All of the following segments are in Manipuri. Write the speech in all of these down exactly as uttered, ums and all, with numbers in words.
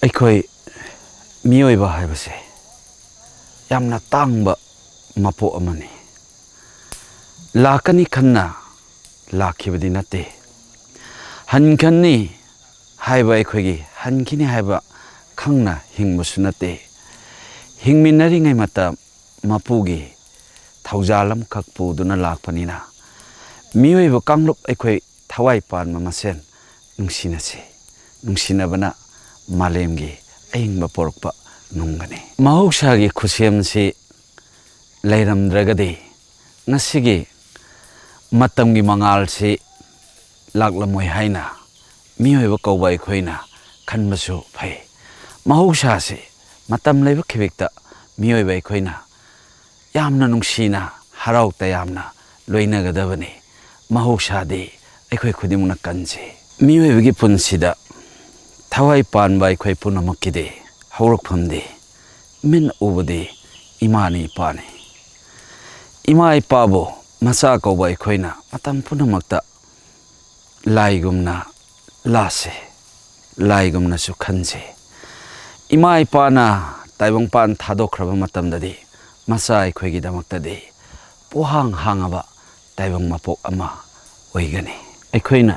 ꯑꯩꯈꯣꯏ ꯃꯤꯑꯣꯏꯕ ꯍꯥꯏꯕꯁꯦ ꯌꯥꯝꯅ ꯇꯥꯡꯕ ꯃꯄꯣꯛ ꯑꯃꯅꯤ꯫ ꯂꯥꯛꯀꯅꯤ ꯈꯟꯅ ꯂꯥꯛꯈꯤꯕꯗꯤ ꯅꯠꯇꯦ꯫ ꯍꯟꯈꯅꯤ ꯍꯥꯏꯕ ꯑꯩꯈꯣꯏꯒꯤ ꯍꯟꯈꯤꯅꯤ ꯍꯥꯏꯕ ꯈꯪꯅ ꯍꯤꯡꯕꯁꯨ ꯅꯠꯇꯦ꯫ ꯍꯤꯡꯃꯤꯟꯅꯔꯤꯉꯩ ꯃꯇꯝ ꯃꯄꯨꯒꯤ ꯊꯧꯖꯥꯜ ꯑꯃꯈꯛ ꯄꯨꯗꯨꯅ ꯂꯥꯛꯄꯅꯤꯅ, ꯃꯤꯑꯣꯏꯕ ꯀꯥꯡꯂꯨꯞ ꯑꯩꯈꯣꯏ ꯊꯋꯥꯏ ꯄꯥꯟꯕ ꯃꯁꯦꯟ ꯅꯨꯡꯁꯤꯅꯁꯤ꯫ ꯅꯨꯡꯁꯤꯅꯕꯅ ꯃꯥꯂꯦꯝꯒꯤ ꯑꯏꯪꯕ ꯄꯣꯔꯛꯄ ꯉꯝꯒꯅꯤ꯫ ꯃꯍꯧꯁꯥꯒꯤ ꯈꯨꯠꯁꯦꯝꯁꯤ ꯂꯩꯔꯝꯗ꯭ꯔꯒꯗꯤ ꯉꯁꯤꯒꯤ ꯃꯇꯝꯒꯤ ꯃꯉꯥꯜꯁꯤ ꯂꯥꯛꯂꯝꯃꯣꯏ ꯍꯥꯏꯅ ꯃꯤꯑꯣꯏꯕ ꯀꯧꯕ ꯑꯩꯈꯣꯏꯅ ꯈꯟꯕꯁꯨ ꯐꯩ꯫ ꯃꯍꯧꯁꯥꯁꯤ ꯃꯇꯝ ꯂꯩꯕ ꯈꯤꯕꯤꯛꯇ ꯃꯤꯑꯣꯏꯕ ꯑꯩꯈꯣꯏꯅ ꯌꯥꯝꯅ ꯅꯨꯡꯁꯤꯅ, ꯍꯔꯥꯎ ꯇꯌꯥꯝꯅ ꯂꯣꯏꯅꯒꯗꯕꯅꯤ꯫ ꯃꯍꯧꯁꯥꯗꯤ ꯑꯩꯈꯣꯏ ꯈꯨꯗꯤꯡꯃꯛꯅ ꯀꯟꯁꯤ꯫ ꯃꯤꯑꯣꯏꯕꯒꯤ ꯄꯨꯟꯁꯤꯗ ꯊꯋꯥꯏ ꯄꯥꯟꯕ ꯑꯩꯈꯣꯏ ꯄꯨꯝꯅꯃꯛꯀꯤꯗꯤ ꯍꯧꯔꯛꯐꯝꯗꯤ ꯃꯤꯠꯅ ꯎꯕꯗꯤ ꯏꯃꯥꯅꯤ ꯏꯄꯥꯅꯤ꯫ ꯏꯃꯥ ꯏꯄꯥꯕꯨ ꯃꯆꯥ ꯀꯧꯕ ꯑꯩꯈꯣꯏꯅ ꯃꯇꯝ ꯄꯨꯝꯅꯃꯛꯇ ꯂꯥꯏꯒꯨꯝꯅ ꯂꯥꯠꯁꯤ, ꯂꯥꯏꯒꯨꯝꯅꯁꯨ ꯈꯟꯁꯤ꯫ ꯏꯃꯥ ꯏꯄꯥꯅ ꯇꯥꯏꯕꯪꯄꯥꯟ ꯊꯥꯗꯣꯛꯈ꯭ꯔꯕ ꯃꯇꯝꯗꯗꯤ ꯃꯆꯥ ꯑꯩꯈꯣꯏꯒꯤꯗꯃꯛꯇꯗꯤ ꯄꯣꯍꯥꯡ ꯍꯥꯡꯉꯕ ꯇꯥꯏꯕꯪ ꯃꯄꯣꯛ ꯑꯃ ꯑꯣꯏꯒꯅꯤ꯫ ꯑꯩꯈꯣꯏꯅ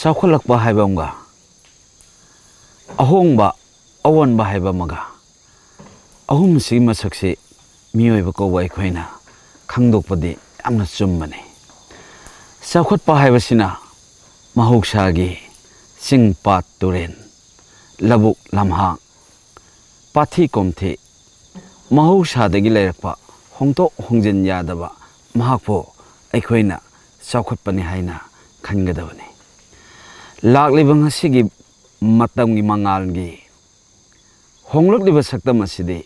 ꯆꯥꯎꯈꯠꯂꯛꯄ ꯍꯥꯏꯕ ꯑꯃꯒ ꯑꯍꯣꯡꯕ, ꯑꯑꯣꯟꯕ ꯍꯥꯏꯕ ꯑꯃꯒ, ꯑꯍꯨꯝꯁꯤꯒꯤ ꯃꯁꯛꯁꯤ ꯃꯤꯑꯣꯏꯕ ꯀꯧꯕ ꯑꯩꯈꯣꯏꯅ ꯈꯪꯗꯣꯛꯄꯗꯤ ꯌꯥꯝꯅ ꯆꯨꯝꯕꯅꯤ꯫ ꯆꯥꯎꯈꯠꯄ ꯍꯥꯏꯕꯁꯤꯅ ꯃꯍꯧꯁꯥꯒꯤ ꯆꯤꯡ, ꯄꯥꯠ, ꯇꯨꯔꯦꯟ, ꯂꯧꯕꯨꯛ, ꯂꯝꯍꯥꯡ, ꯄꯥꯠꯊꯤ ꯀꯣꯝꯊꯤ, ꯃꯍꯧꯁꯥꯗꯒꯤ ꯂꯩꯔꯛꯄ ꯍꯣꯡꯗꯣꯛ ꯍꯣꯡꯖꯤꯟ ꯌꯥꯗꯕ ꯃꯍꯥꯛꯄꯨ ꯑꯩꯈꯣꯏꯅ ꯆꯥꯎꯈꯠꯄꯅꯤ ꯍꯥꯏꯅ ꯈꯟꯒꯗꯕꯅꯤ꯫ ꯂꯥꯛꯂꯤꯕ ꯉꯁꯤꯒꯤ ꯃꯇꯝꯒꯤ ꯃꯉꯥꯜꯒꯤ ꯍꯣꯡꯂꯛꯂꯤꯕ ꯁꯛꯇꯝ ꯑꯁꯤꯗꯤ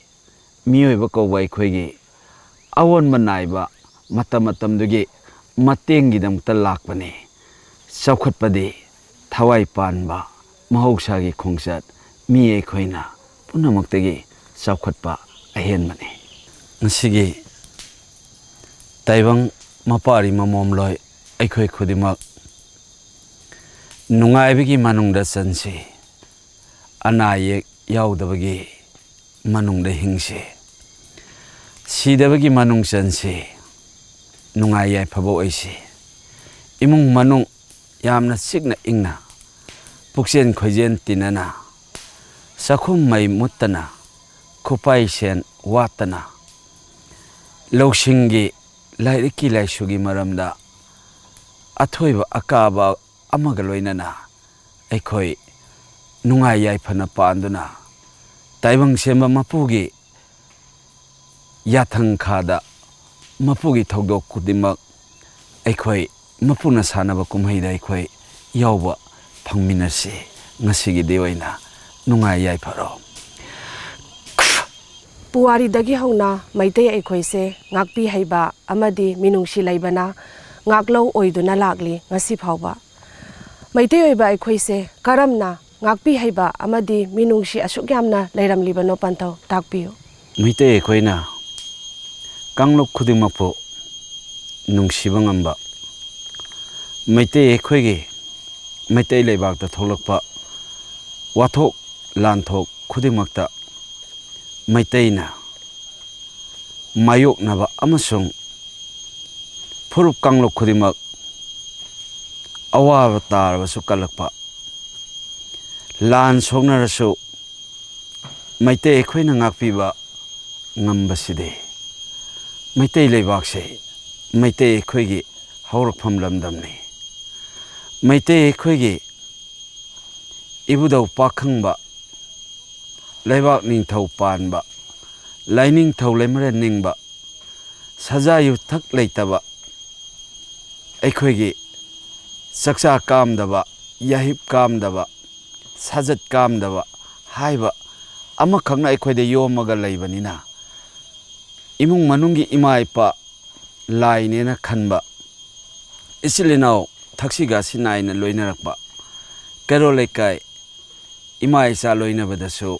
ꯃꯤꯑꯣꯏꯕ ꯀꯧꯕ ꯑꯩꯈꯣꯏꯒꯤ ꯑꯑꯣꯟꯕ ꯅꯥꯏꯕ ꯃꯇꯝ ꯃꯇꯝꯗꯨꯒꯤ ꯃꯇꯦꯡꯒꯤꯗꯃꯛꯇ ꯂꯥꯛꯄꯅꯤ꯫ ꯆꯥꯎꯈꯠꯄꯗꯤ ꯊꯋꯥꯏ ꯄꯥꯟꯕ ꯃꯍꯧꯁꯥꯒꯤ ꯈꯣꯡꯆꯠ, ꯃꯤ ꯑꯩꯈꯣꯏꯅ ꯄꯨꯝꯅꯃꯛꯇꯒꯤ ꯆꯥꯎꯈꯠꯄ ꯑꯍꯦꯟꯕꯅꯤ꯫ ꯉꯁꯤꯒꯤ ꯇꯥꯏꯕꯪ ꯃꯄꯥꯔꯤ ꯃꯃꯣꯝꯂꯣꯏ ꯑꯩꯈꯣꯏ ꯈꯨꯗꯤꯡꯃꯛ ꯅꯨꯡꯉꯥꯏꯕꯒꯤ ꯃꯅꯨꯡꯗ ꯆꯟꯁꯤ꯫ ꯑꯅꯥ ꯑꯌꯦꯛ ꯌꯥꯎꯗꯕꯒꯤ ꯃꯅꯨꯡꯗ ꯍꯤꯡꯁꯤ꯫ ꯁꯤꯗꯕꯒꯤ ꯃꯅꯨꯡ ꯆꯟꯁꯤ꯫ ꯅꯨꯡꯉꯥꯏ ꯌꯥꯏꯐꯕ ꯑꯣꯏꯁꯤ꯫ ꯏꯃꯨꯡ ꯃꯅꯨꯡ ꯌꯥꯝꯅ ꯆꯤꯛꯅ ꯏꯪꯅ, ꯄꯨꯛꯆꯦꯟ ꯈꯣꯏꯖꯦꯟ ꯇꯤꯟꯅꯅ, ꯆꯥꯛꯈꯨꯝ ꯃꯩ ꯃꯨꯠꯇꯅ, ꯈꯨꯄꯥꯏ ꯁꯦꯟ ꯋꯥꯠꯇꯅ, ꯂꯧꯁꯤꯡꯒꯤ, ꯂꯥꯏꯔꯤꯛꯀꯤ ꯂꯥꯏꯁꯨꯒꯤ ꯃꯔꯝꯗ ꯑꯊꯣꯏꯕ ꯑꯀꯥꯕ ꯑꯃꯒ ꯂꯣꯏꯅꯅ ꯑꯩꯈꯣꯏ ꯅꯨꯡꯉꯥꯏ ꯌꯥꯏꯐꯅ ꯄꯥꯟꯗꯨꯅ, ꯇꯥꯏꯕꯪ ꯁꯦꯝꯕ ꯃꯄꯨꯒꯤ ꯌꯥꯊꯪ ꯈꯥꯗ ꯃꯄꯨꯒꯤ ꯊꯧꯗꯣꯛ ꯈꯨꯗꯤꯡꯃꯛ ꯑꯩꯈꯣꯏ ꯃꯄꯨꯅ ꯁꯥꯟꯅꯕ ꯀꯨꯝꯍꯩꯗ ꯑꯩꯈꯣꯏ ꯌꯥꯎꯕ ꯐꯪꯃꯤꯟꯅꯁꯤ꯫ ꯉꯁꯤꯒꯤꯗꯤ ꯑꯣꯏꯅ ꯅꯨꯡꯉꯥꯏ ꯌꯥꯏꯐꯔꯣ꯫ ꯄꯨꯋꯥꯔꯤꯗꯒꯤ ꯍꯧꯅ ꯃꯩꯇꯩ ꯑꯩꯈꯣꯏꯁꯦ ꯉꯥꯛꯄꯤ ꯍꯩꯕ ꯑꯃꯗꯤ ꯃꯤꯅꯨꯡꯁꯤ ꯂꯩꯕꯅ ꯉꯥꯛꯂꯧ ꯑꯣꯏꯗꯨꯅ ꯂꯥꯛꯂꯤ ꯉꯁꯤ ꯐꯥꯎꯕ꯫ ꯃꯩꯇꯩ ꯑꯣꯏꯕ ꯑꯩꯈꯣꯏꯁꯦ ꯀꯔꯝꯅ ꯉꯥꯛꯄꯤ ꯍꯩꯕ ꯑꯃꯗꯤ ꯃꯤꯅꯨꯡꯁꯤ ꯑꯁꯨꯛ ꯌꯥꯝꯅ ꯂꯩꯔꯝꯂꯤꯕꯅꯣ ꯄꯟꯊꯧ ꯇꯥꯛꯄꯤꯌꯨ꯫ ꯃꯩꯇꯩ ꯑꯩꯈꯣꯏꯅ ꯀꯥꯡꯂꯨꯞ ꯈꯨꯗꯤꯡꯃꯛꯄꯨ ꯅꯨꯡꯁꯤꯕ ꯉꯝꯕ, ꯃꯩꯇꯩ ꯑꯩꯈꯣꯏꯒꯤ ꯃꯩꯇꯩ ꯂꯩꯕꯥꯛꯇ ꯊꯣꯛꯂꯛꯄ ꯋꯥꯊꯣꯛ ꯂꯥꯟꯊꯣꯛ ꯈꯨꯗꯤꯡꯃꯛꯇ ꯃꯩꯇꯩꯅ ꯃꯥꯌꯣꯛꯅꯕ ꯑꯃꯁꯨꯡ ꯐꯨꯔꯨꯞ ꯀꯥꯡꯂꯨꯞ ꯈꯨꯗꯤꯡꯃꯛ ꯑꯋꯥꯕ ꯇꯥꯔꯕꯁꯨ ꯀꯜꯂꯛꯄ, ꯂꯥꯟ ꯁꯣꯛꯅꯔꯁꯨ ꯃꯩꯇꯩ ꯑꯩꯈꯣꯏꯅ ꯉꯥꯛꯄꯤꯕ ꯉꯝꯕꯁꯤꯗꯤ ꯃꯩꯇꯩ ꯂꯩꯕꯥꯛꯁꯦ ꯃꯩꯇꯩ ꯑꯩꯈꯣꯏꯒꯤ ꯍꯧꯔꯛꯐꯝ ꯂꯝꯗꯝꯅꯤ꯫ ꯃꯩꯇꯩ ꯑꯩꯈꯣꯏꯒꯤ ꯏꯕꯨꯙꯧ ꯄꯥꯈꯪꯕ, ꯂꯩꯕꯥꯛ ꯅꯤꯡꯊꯧ ꯄꯥꯟꯕ, ꯂꯥꯏꯅꯤꯡꯊꯧ ꯂꯩꯃꯔꯦꯟ ꯅꯤꯡꯕ, ꯁꯖꯥ ꯌꯨꯊꯛ ꯂꯩꯇꯕ, ꯑꯩꯈꯣꯏꯒꯤ ꯆꯥꯛꯆꯥ ꯀꯥꯝꯗꯕ, ꯌꯥꯍꯤꯞ ꯀꯥꯝꯗꯕ, ꯁꯥꯖꯠ ꯀꯥꯝꯗꯕ ꯍꯥꯏꯕ ꯑꯃꯈꯛꯅ ꯑꯩꯈꯣꯏꯗ ꯌꯣꯝꯃꯒ ꯂꯩꯕꯅꯤꯅ, ꯏꯃꯨꯡ ꯃꯅꯨꯡꯒꯤ ꯏꯃꯥ ꯏꯄꯥ ꯂꯥꯏꯅꯦꯅ ꯈꯟꯕ, ꯏꯆꯤꯜ ꯏꯅꯥꯎ ꯊꯛꯁꯤ ꯈꯥꯁꯤ ꯅꯥꯏꯅ ꯂꯣꯏꯅꯔꯛꯄ, ꯀꯩꯔꯣꯜ ꯂꯩꯀꯥꯏ ꯏꯃꯥ ꯏꯆꯥ ꯂꯣꯏꯅꯕꯗꯁꯨ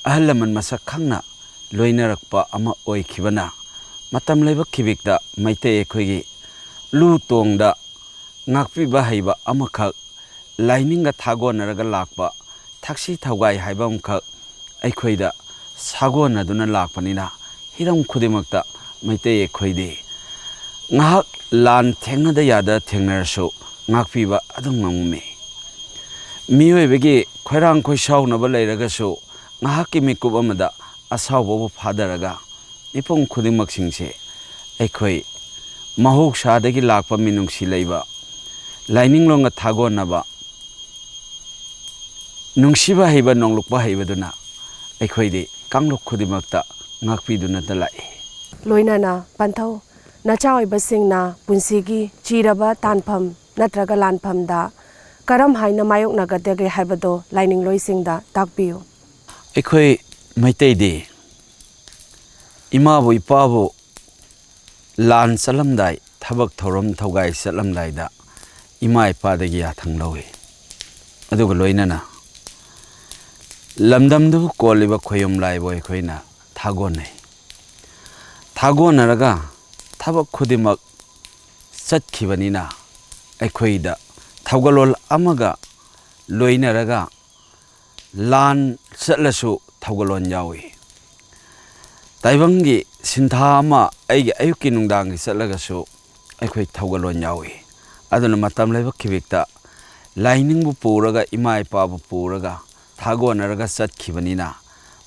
ꯑꯍꯜ ꯂꯃꯟ ꯃꯁꯛ ꯈꯪꯅ ꯂꯣꯏꯅꯔꯛꯄ ꯑꯃ ꯑꯣꯏꯈꯤꯕꯅ, ꯃꯇꯝ ꯂꯥꯏꯕꯛ ꯈꯤꯕꯤꯛꯇ ꯃꯩꯇꯩ ꯑꯩꯈꯣꯏꯒꯤ ꯂꯨ ꯇꯣꯡꯗ ꯉꯥꯛꯄꯤꯕ ꯍꯩꯕ ꯑꯃꯈꯛ ꯂꯥꯏꯅꯤꯡꯒ ꯊꯥꯒꯣꯟꯅꯔꯒ ꯂꯥꯛꯄ ꯊꯛꯁꯤ ꯊꯧꯒꯥꯏ ꯍꯥꯏꯕ ꯑꯃꯈꯛ ꯑꯩꯈꯣꯏꯗ ꯁꯥꯒꯣꯟꯅꯗꯨꯅ ꯂꯥꯛꯄꯅꯤꯅ, ꯍꯤꯔꯝ ꯈꯨꯗꯤꯡꯃꯛꯇ ꯃꯩꯇꯩ ꯑꯩꯈꯣꯏꯗꯤ ꯉꯥꯏꯍꯥꯛ ꯂꯥꯟ ꯊꯦꯡꯅꯗ ꯌꯥꯗ ꯊꯦꯡꯅꯔꯁꯨ ꯉꯥꯛꯄꯤꯕ ꯑꯗꯨꯝ ꯉꯝꯃꯤ꯫ ꯃꯤꯑꯣꯏꯕꯒꯤ ꯈꯣꯏꯔꯥꯡ ꯈꯣꯏꯁꯥꯎꯅꯕ ꯂꯩꯔꯒꯁꯨ, ꯉꯥꯏꯍꯥꯛꯀꯤ ꯃꯤꯀꯨꯞ ꯑꯃꯗ ꯑꯁꯥꯎꯕꯕꯨ ꯐꯥꯗꯔꯒ ꯃꯤꯄꯨꯝ ꯈꯨꯗꯤꯡꯃꯛꯁꯤꯡꯁꯦ ꯑꯩꯈꯣꯏ ꯃꯍꯧꯁꯥꯗꯒꯤ ꯂꯥꯛꯄ ꯃꯤꯅꯨꯡꯁꯤ ꯂꯩꯕ, ꯂꯥꯏꯅꯤꯡꯂꯣꯟꯒ ꯊꯥꯒꯣꯟꯅꯕ, ꯅꯨꯡꯁꯤꯕ ꯍꯩꯕ, ꯅꯣꯡꯂꯨꯛꯄ ꯍꯩꯕꯗꯨꯅ ꯑꯩꯈꯣꯏꯗꯤ ꯀꯥꯡꯂꯨꯞ ꯈꯨꯗꯤꯡꯃꯛꯇ ꯉꯥꯛꯄꯤꯗꯨꯅꯇ ꯂꯥꯛꯏ꯫ ꯂꯣꯏꯅꯅ ꯄꯟꯊꯧ ꯅꯆꯥ ꯑꯣꯏꯕꯁꯤꯡꯅ ꯄꯨꯟꯁꯤꯒꯤ ꯆꯤꯔꯕ ꯇꯥꯟꯐꯝ ꯅꯠꯇ꯭ꯔꯒ ꯂꯥꯟꯐꯝꯗ ꯀꯔꯝ ꯍꯥꯏꯅ ꯃꯥꯌꯣꯛꯅꯒꯗꯒꯦ ꯍꯥꯏꯕꯗꯣ ꯂꯥꯏꯅꯤꯡꯂꯣꯏꯁꯤꯡꯗ ꯇꯥꯛꯄꯤꯌꯨ꯫ ꯑꯩꯈꯣꯏ ꯃꯩꯇꯩꯗꯤ ꯏꯃꯥꯕꯨ ꯏꯄꯥꯕꯨ ꯂꯥꯟ ꯆꯠꯂꯝꯗꯥꯏ, ꯊꯕꯛ ꯊꯧꯔꯝ ꯊꯧꯒꯥꯏ ꯆꯠꯂꯝꯗꯥꯏꯗ ꯏꯃꯥ ꯏꯄꯥꯗꯒꯤ ꯌꯥꯊꯪ ꯂꯧꯏ꯫ ꯑꯗꯨꯒ ꯂꯣꯏꯅꯅ ꯂꯝꯗꯝꯗꯨꯕꯨ ꯀꯣꯜꯂꯤꯕ ꯈꯣꯌꯨꯝ ꯂꯥꯏꯕꯨ ꯑꯩꯈꯣꯏꯅ ꯊꯥꯒꯣꯟꯅꯩ꯫ ꯊꯥꯒꯣꯟꯅꯔꯒ ꯊꯕꯛ ꯈꯨꯗꯤꯡꯃꯛ ꯆꯠꯈꯤꯕꯅꯤꯅ, ꯑꯩꯈꯣꯏꯗ ꯊꯧꯒꯜꯂꯣꯟ ꯑꯃꯒ ꯂꯣꯏꯅꯔꯒ ꯂꯥꯟ ꯆꯠꯂꯁꯨ ꯊꯧꯒꯜꯂꯣꯟ ꯌꯥꯎꯏ꯫ ꯇꯥꯏꯕꯪꯒꯤ ꯁꯤꯟꯊꯥ ꯑꯃ ꯑꯩꯒꯤ ꯑꯌꯨꯛꯀꯤ ꯅꯨꯡꯗꯥꯡꯒꯤ ꯆꯠꯂꯒꯁꯨ ꯑꯩꯈꯣꯏ ꯊꯧꯒꯜꯂꯣꯟ ꯌꯥꯎꯏ꯫ ꯑꯗꯨꯅ ꯃꯇꯝ ꯂꯥꯏꯕꯛ ꯈꯤꯕꯤꯛꯇ ꯂꯥꯏꯅꯤꯡꯕꯨ ꯄꯨꯔꯒ, ꯏꯃꯥ ꯏꯄꯥꯕꯨ ꯄꯨꯔꯒ ꯊꯥꯒꯣꯟꯅꯔꯒ ꯆꯠꯈꯤꯕꯅꯤꯅ,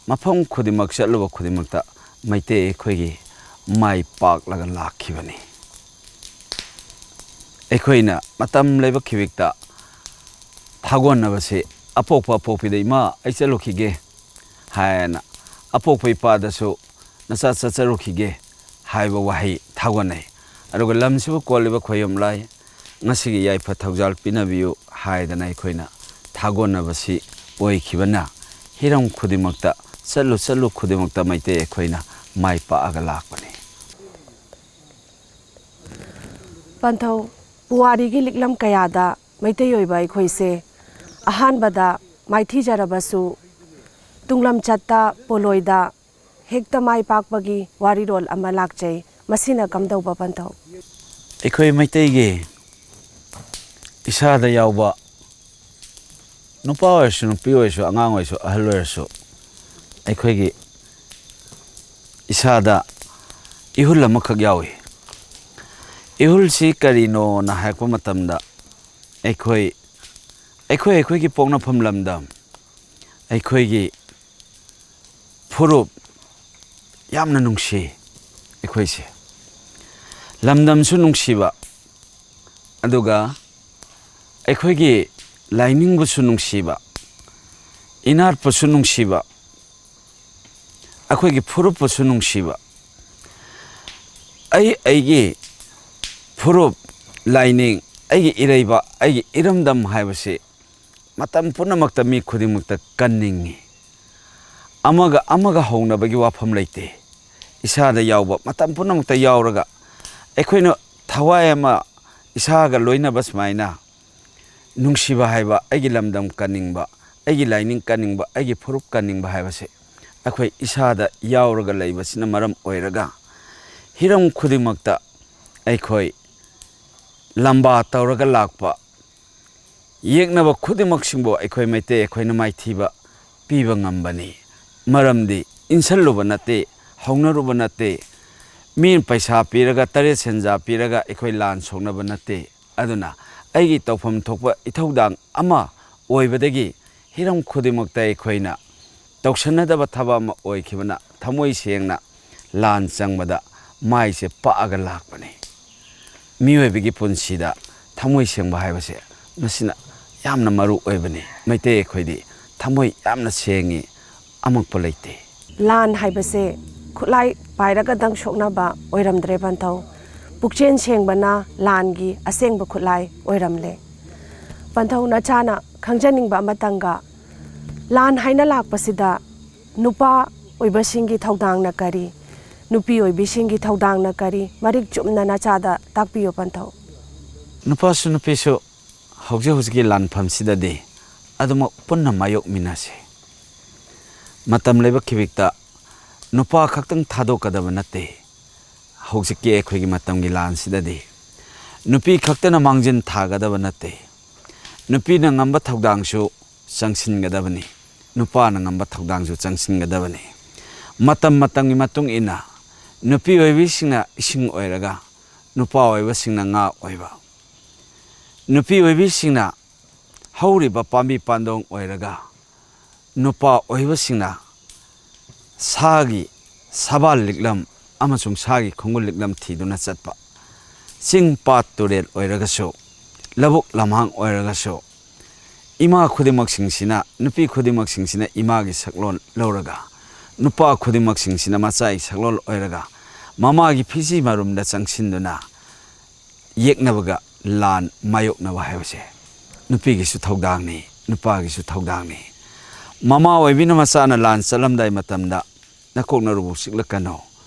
ꯃꯐꯝ ꯈꯨꯗꯤꯡꯃꯛ ꯆꯠꯂꯨꯕ ꯈꯨꯗꯤꯡꯃꯛꯇ ꯃꯩꯇꯩ ꯑꯩꯈꯣꯏꯒꯤ ꯃꯥꯏ ꯄꯥꯛꯂꯒ ꯂꯥꯛꯈꯤꯕꯅꯤ꯫ ꯑꯩꯈꯣꯏꯅ ꯃꯇꯝ ꯂꯥꯏꯕꯛ ꯈꯤꯕꯤꯛꯇ ꯊꯥꯒꯣꯟꯅꯕꯁꯤ, ꯑꯄꯣꯛꯄ ꯑꯄꯣꯛꯄꯤꯗ "ꯏꯃꯥ, ꯑꯩ ꯆꯠꯂꯨꯈꯤꯒꯦ" ꯍꯥꯏꯅ, ꯑꯄꯣꯛꯄ ꯏꯄꯥꯗꯁꯨ "ꯅꯆꯥ ꯆꯠꯆꯔꯨꯈꯤꯒꯦ" ꯍꯥꯏꯕ ꯋꯥꯍꯩ ꯊꯥꯒꯣꯟꯅꯩ꯫ ꯑꯗꯨꯒ ꯂꯝꯁꯤꯕꯨ ꯀꯣꯜꯂꯤꯕ ꯈꯣꯌꯨꯝ ꯂꯥꯏ, ꯉꯁꯤꯒꯤ ꯌꯥꯏꯐ ꯊꯧꯖꯥꯜ ꯄꯤꯅꯕꯤꯌꯨ ꯍꯥꯏꯗꯅ ꯑꯩꯈꯣꯏꯅ ꯊꯥꯒꯣꯟꯅꯕꯁꯤ ꯑꯣꯏꯈꯤꯕꯅ, ꯍꯤꯔꯝ ꯈꯨꯗꯤꯡꯃꯛꯇ, ꯆꯠꯂꯨ ꯆꯠꯂꯨ ꯈꯨꯗꯤꯡꯃꯛꯇ ꯃꯩꯇꯩ ꯑꯩꯈꯣꯏꯅ ꯃꯥꯏ ꯄꯥꯛꯑꯒ ꯂꯥꯛꯄꯅꯤ꯫ ꯄꯟꯊꯧ, ꯄꯨꯋꯥꯔꯤꯒꯤ ꯂꯤꯛꯂꯝ ꯀꯌꯥꯗ ꯃꯩꯇꯩ ꯑꯣꯏꯕ ꯑꯩꯈꯣꯏꯁꯦ ꯑꯍꯥꯟꯕꯗ ꯃꯥꯏꯊꯤꯖꯔꯕꯁꯨ, ꯇꯨꯡꯂꯝꯆꯠꯇ ꯄꯣꯂꯣꯏꯗ ꯍꯦꯛꯇ ꯃꯥꯏ ꯄꯥꯛꯄꯒꯤ ꯋꯥꯔꯤꯔꯣꯜ ꯑꯃ ꯂꯥꯛꯆꯩ꯫ ꯃꯁꯤꯅ ꯀꯝꯗꯧꯕ ꯄꯟꯊꯧ? ꯑꯩꯈꯣꯏ ꯃꯩꯇꯩꯒꯤ ꯏꯁꯥꯗ ꯌꯥꯎꯕ ꯅꯨꯄꯥ ꯑꯣꯏꯔꯁꯨ, ꯅꯨꯄꯤ ꯑꯣꯏꯔꯁꯨ, ꯑꯉꯥꯡ ꯑꯣꯏꯔꯁꯨ, ꯑꯍꯜ ꯑꯣꯏꯔꯁꯨ, ꯑꯩꯈꯣꯏꯒꯤ ꯏꯁꯥꯗ ꯏꯍꯨꯜ ꯑꯃꯈꯛ ꯌꯥꯎꯏ꯫ ꯏꯍꯨꯜꯁꯤ ꯀꯔꯤꯅꯣꯅ ꯍꯥꯏꯔꯛꯄ ꯃꯇꯝꯗ, ꯑꯩꯈꯣꯏ, ꯑꯩꯈꯣꯏ ꯑꯩꯈꯣꯏꯒꯤ ꯄꯣꯛꯅꯐꯝ ꯂꯝꯗꯝ, ꯑꯩꯈꯣꯏꯒꯤ ꯐꯨꯔꯨꯞ ꯌꯥꯝꯅ ꯅꯨꯡꯁꯤ꯫ ꯑꯩꯈꯣꯏꯁꯦ ꯂꯝꯗꯝꯁꯨ ꯅꯨꯡꯁꯤꯕ, ꯑꯗꯨꯒ ꯑꯩꯈꯣꯏꯒꯤ ꯂꯥꯏꯅꯤꯡꯕꯨꯁꯨ ꯅꯨꯡꯁꯤꯕ, ꯏꯅꯥꯠꯄꯨꯁꯨ ꯅꯨꯡꯁꯤꯕ, ꯑꯩꯈꯣꯏꯒꯤ ꯐꯨꯔꯨꯞꯄꯨꯁꯨ ꯅꯨꯡꯁꯤꯕ꯫ ꯑꯩ ꯑꯩꯒꯤ ꯐꯨꯔꯨꯞ, ꯂꯥꯏꯅꯤꯡ, ꯑꯩꯒꯤ ꯏꯔꯩꯕ, ꯑꯩꯒꯤ ꯏꯔꯝꯗꯝ ꯍꯥꯏꯕꯁꯤ ꯃꯇꯝ ꯄꯨꯝꯅꯃꯛꯇ ꯃꯤ ꯈꯨꯗꯤꯡꯃꯛꯇ ꯀꯟꯅꯤꯡꯏ꯫ ꯑꯃꯒ ꯑꯃꯒ ꯍꯧꯅꯕꯒꯤ ꯋꯥꯐꯝ ꯂꯩꯇꯦ꯫ ꯏꯁꯥꯗ ꯌꯥꯎꯕ, ꯃꯇꯝ ꯄꯨꯝꯅꯃꯛꯇ ꯌꯥꯎꯔꯒ, ꯑꯩꯈꯣꯏꯅ ꯊꯋꯥꯏ ꯑꯃ ꯏꯁꯥꯒ ꯂꯣꯏꯅꯕ ꯁꯨꯃꯥꯏꯅ ꯅꯨꯡꯁꯤꯕ ꯍꯥꯏꯕ, ꯑꯩꯒꯤ ꯂꯝꯗꯝ ꯀꯟꯅꯤꯡꯕ, ꯑꯩꯒꯤ ꯂꯥꯏꯅꯤꯡ ꯀꯟꯅꯤꯡꯕ, ꯑꯩꯒꯤ ꯐꯨꯔꯨꯞ ꯀꯟꯅꯤꯡꯕ ꯍꯥꯏꯕꯁꯦ ꯑꯩꯈꯣꯏ ꯏꯁꯥꯗ ꯌꯥꯎꯔꯒ ꯂꯩꯕꯁꯤꯅ ꯃꯔꯝ ꯑꯣꯏꯔꯒ, ꯍꯤꯔꯝ ꯈꯨꯗꯤꯡꯃꯛꯇ ꯑꯩꯈꯣꯏ ꯂꯝꯕꯥ ꯇꯧꯔꯒ ꯂꯥꯛꯄ ꯌꯦꯛꯅꯕ ꯈꯨꯗꯤꯡꯃꯛꯁꯤꯡꯕꯨ ꯑꯩꯈꯣꯏ ꯃꯩꯇꯩ ꯑꯩꯈꯣꯏꯅ ꯃꯥꯏꯊꯤꯕ ꯄꯤꯕ ꯉꯝꯕꯅꯤ꯫ ꯃꯔꯝꯗꯤ ꯏꯟꯁꯜꯂꯨꯕ ꯅꯠꯇꯦ, ꯍꯧꯅꯔꯨꯕ ꯅꯠꯇꯦ, ꯃꯤꯅ ꯄꯩꯁꯥ ꯄꯤꯔꯒ, ꯇꯔꯦꯠ ꯁꯦꯟꯖꯥ ꯄꯤꯔꯒ ꯑꯩꯈꯣꯏ ꯂꯥꯟ ꯁꯣꯛꯅꯕ ꯅꯠꯇꯦ꯫ ꯑꯗꯨꯅ ꯑꯩꯒꯤ ꯇꯧꯐꯝ ꯊꯣꯛꯄ ꯏꯊꯧꯗꯥꯡ ꯑꯃ ꯑꯣꯏꯕꯗꯒꯤ ꯍꯤꯔꯝ ꯈꯨꯗꯤꯡꯃꯛꯇ ꯑꯩꯈꯣꯏꯅ ꯇꯧꯁꯟꯅꯗꯕ ꯊꯕꯛ ꯑꯃ ꯑꯣꯏꯈꯤꯕꯅ, ꯊꯃꯣꯏ ꯁꯦꯡꯅ ꯂꯥꯟ ꯆꯪꯕꯗ ꯃꯥꯏꯁꯦ ꯄꯥꯛꯑꯒ ꯂꯥꯛꯄꯅꯤ꯫ ꯃꯤꯑꯣꯏꯕꯒꯤ ꯄꯨꯟꯁꯤꯗ ꯊꯃꯣꯏ ꯁꯦꯡꯕ ꯍꯥꯏꯕꯁꯦ, ꯃꯁꯤꯅ ꯌꯥꯝꯅ ꯃꯔꯨ ꯑꯣꯏꯕꯅꯤ꯫ ꯃꯩꯇꯩ ꯑꯩꯈꯣꯏꯗꯤ ꯊꯃꯣꯏ ꯌꯥꯝꯅ ꯁꯦꯡꯉꯤ, ꯑꯃꯛꯄ ꯂꯩꯇꯦ꯫ ꯂꯥꯟ ꯍꯥꯏꯕꯁꯦ ꯈꯨꯠꯂꯥꯏ ꯄꯥꯏꯔꯒꯗꯪ ꯁꯣꯛꯅꯕ ꯑꯣꯏꯔꯝꯗ꯭ꯔꯦ ꯄꯟꯊꯧ꯫ ꯄꯨꯛꯆꯦꯜ ꯁꯦꯡꯕꯅ ꯂꯥꯟꯒꯤ ꯑꯁꯦꯡꯕ ꯈꯨꯠꯂꯥꯏ ꯑꯣꯏꯔꯝꯂꯦ꯫ ꯄꯟꯊꯧ, ꯅꯆꯥꯅ ꯈꯪꯖꯅꯤꯡꯕ ꯑꯃꯇꯪꯒ, ꯂꯥꯟ ꯍꯥꯏꯅ ꯂꯥꯛꯄꯁꯤꯗ ꯅꯨꯄꯥ ꯑꯣꯏꯕꯁꯤꯡꯒꯤ ꯊꯧꯗꯥꯡꯅ ꯀꯔꯤ, ꯅꯨꯄꯤ ꯑꯣꯏꯕꯤꯁꯤꯡꯒꯤ ꯊꯧꯗꯥꯡꯅ ꯀꯔꯤ, ꯃꯔꯤꯛ ꯆꯨꯝꯅ ꯅꯆꯥꯗ ꯇꯥꯛꯄꯤꯌꯨ ꯄꯟꯊꯧ꯫ ꯅꯨꯄꯥꯁꯨ ꯅꯨꯄꯤꯁꯨ ꯍꯧꯖꯤꯛ ꯍꯧꯖꯤꯛꯀꯤ ꯂꯥꯟꯐꯝꯁꯤꯗꯗꯤ ꯑꯗꯨꯃꯛ ꯄꯨꯟꯅ ꯃꯥꯌꯣꯛꯃꯤꯟꯅꯁꯤ꯫ ꯃꯇꯝ ꯂꯩꯕ ꯈꯤꯕꯤꯛꯇ ꯅꯨꯄꯥ ꯈꯛꯇꯪ ꯊꯥꯗꯣꯛꯀꯗꯕ ꯅꯠꯇꯦ꯫ ꯍꯧꯖꯤꯛꯀꯤ ꯑꯩꯈꯣꯏꯒꯤ ꯃꯇꯝꯒꯤ ꯂꯥꯟꯁꯤꯗꯗꯤ ꯅꯨꯄꯤ ꯈꯛꯇꯅ ꯃꯥꯡꯖꯤꯟ ꯊꯥꯒꯗꯕ ꯅꯠꯇꯦ꯫ ꯅꯨꯄꯤꯅ ꯉꯝꯕ ꯊꯧꯗꯥꯡꯁꯨ ꯆꯪꯁꯤꯟꯒꯗꯕꯅꯤ꯫ ꯅꯨꯄꯥꯅ ꯉꯝꯕ ꯊꯧꯗꯥꯡꯁꯨ ꯆꯪꯁꯤꯟꯒꯗꯕꯅꯤ꯫ ꯃꯇꯝ ꯃꯇꯝꯒꯤ ꯃꯇꯨꯡ ꯏꯟꯅ ꯅꯨꯄꯤ ꯑꯣꯏꯕꯤꯁꯤꯡꯅ ꯏꯁꯤꯡ ꯑꯣꯏꯔꯒ, ꯅꯨꯄꯥ ꯑꯣꯏꯕꯁꯤꯡꯅ ꯉꯥ ꯑꯣꯏꯕ, ꯅꯨꯄꯤ ꯑꯣꯏꯕꯤꯁꯤꯡꯅ ꯍꯧꯔꯤꯕ ꯄꯥꯝꯕꯤ ꯄꯥꯟꯗꯣꯡ ꯑꯣꯏꯔꯒ, ꯅꯨꯄꯥ ꯑꯣꯏꯕꯁꯤꯡꯅ ꯁꯥꯒꯤ ꯁꯕꯥꯜ ꯂꯤꯛꯂꯝ ꯑꯃꯁꯨꯡ ꯁꯥꯒꯤ ꯈꯣꯡꯒꯨꯜ ꯂꯤꯛꯂꯝ ꯊꯤꯗꯨꯅ ꯆꯠꯄ, ꯆꯤꯡ ꯄꯥꯠ ꯇꯨꯔꯦꯜ ꯑꯣꯏꯔꯒꯁꯨ, ꯂꯧꯕꯨꯛ ꯂꯝꯍꯥꯡ ꯑꯣꯏꯔꯒꯁꯨ, ꯏꯃꯥ ꯈꯨꯗꯤꯡꯃꯛꯁꯤꯡꯁꯤꯅ, ꯅꯨꯄꯤ ꯈꯨꯗꯤꯡꯃꯛꯁꯤꯡꯁꯤꯅ ꯏꯃꯥꯒꯤ ꯁꯛꯂꯣꯟ ꯂꯧꯔꯒ, ꯅꯨꯄꯥ ꯈꯨꯗꯤꯡꯃꯛꯁꯤꯡꯁꯤꯅ ꯃꯆꯥꯒꯤ ꯁꯛꯂꯣꯟ ꯑꯣꯏꯔꯒ, ꯃꯃꯥꯒꯤ ꯐꯤꯖꯤ ꯃꯔꯨꯝꯗ ꯆꯪꯁꯤꯟꯗꯨꯅ ꯌꯦꯛꯅꯕꯒ ꯂꯥꯟ ꯃꯥꯌꯣꯛꯅꯕ ꯍꯥꯏꯕꯁꯦ ꯅꯨꯄꯤꯒꯤꯁꯨ ꯊꯧꯗꯥꯡꯅꯤ, ꯅꯨꯄꯥꯒꯤꯁꯨ ꯊꯧꯗꯥꯡꯅꯤ꯫ ꯃꯃꯥ ꯑꯣꯏꯕꯤꯅ ꯃꯆꯥꯅ ꯂꯥꯟ ꯆꯠꯂꯝꯗꯥꯏ ꯃꯇꯝꯗ "ꯅꯀꯣꯛ ꯅꯔꯨꯕꯨ ꯆꯤꯛꯂꯛꯀꯅꯨ,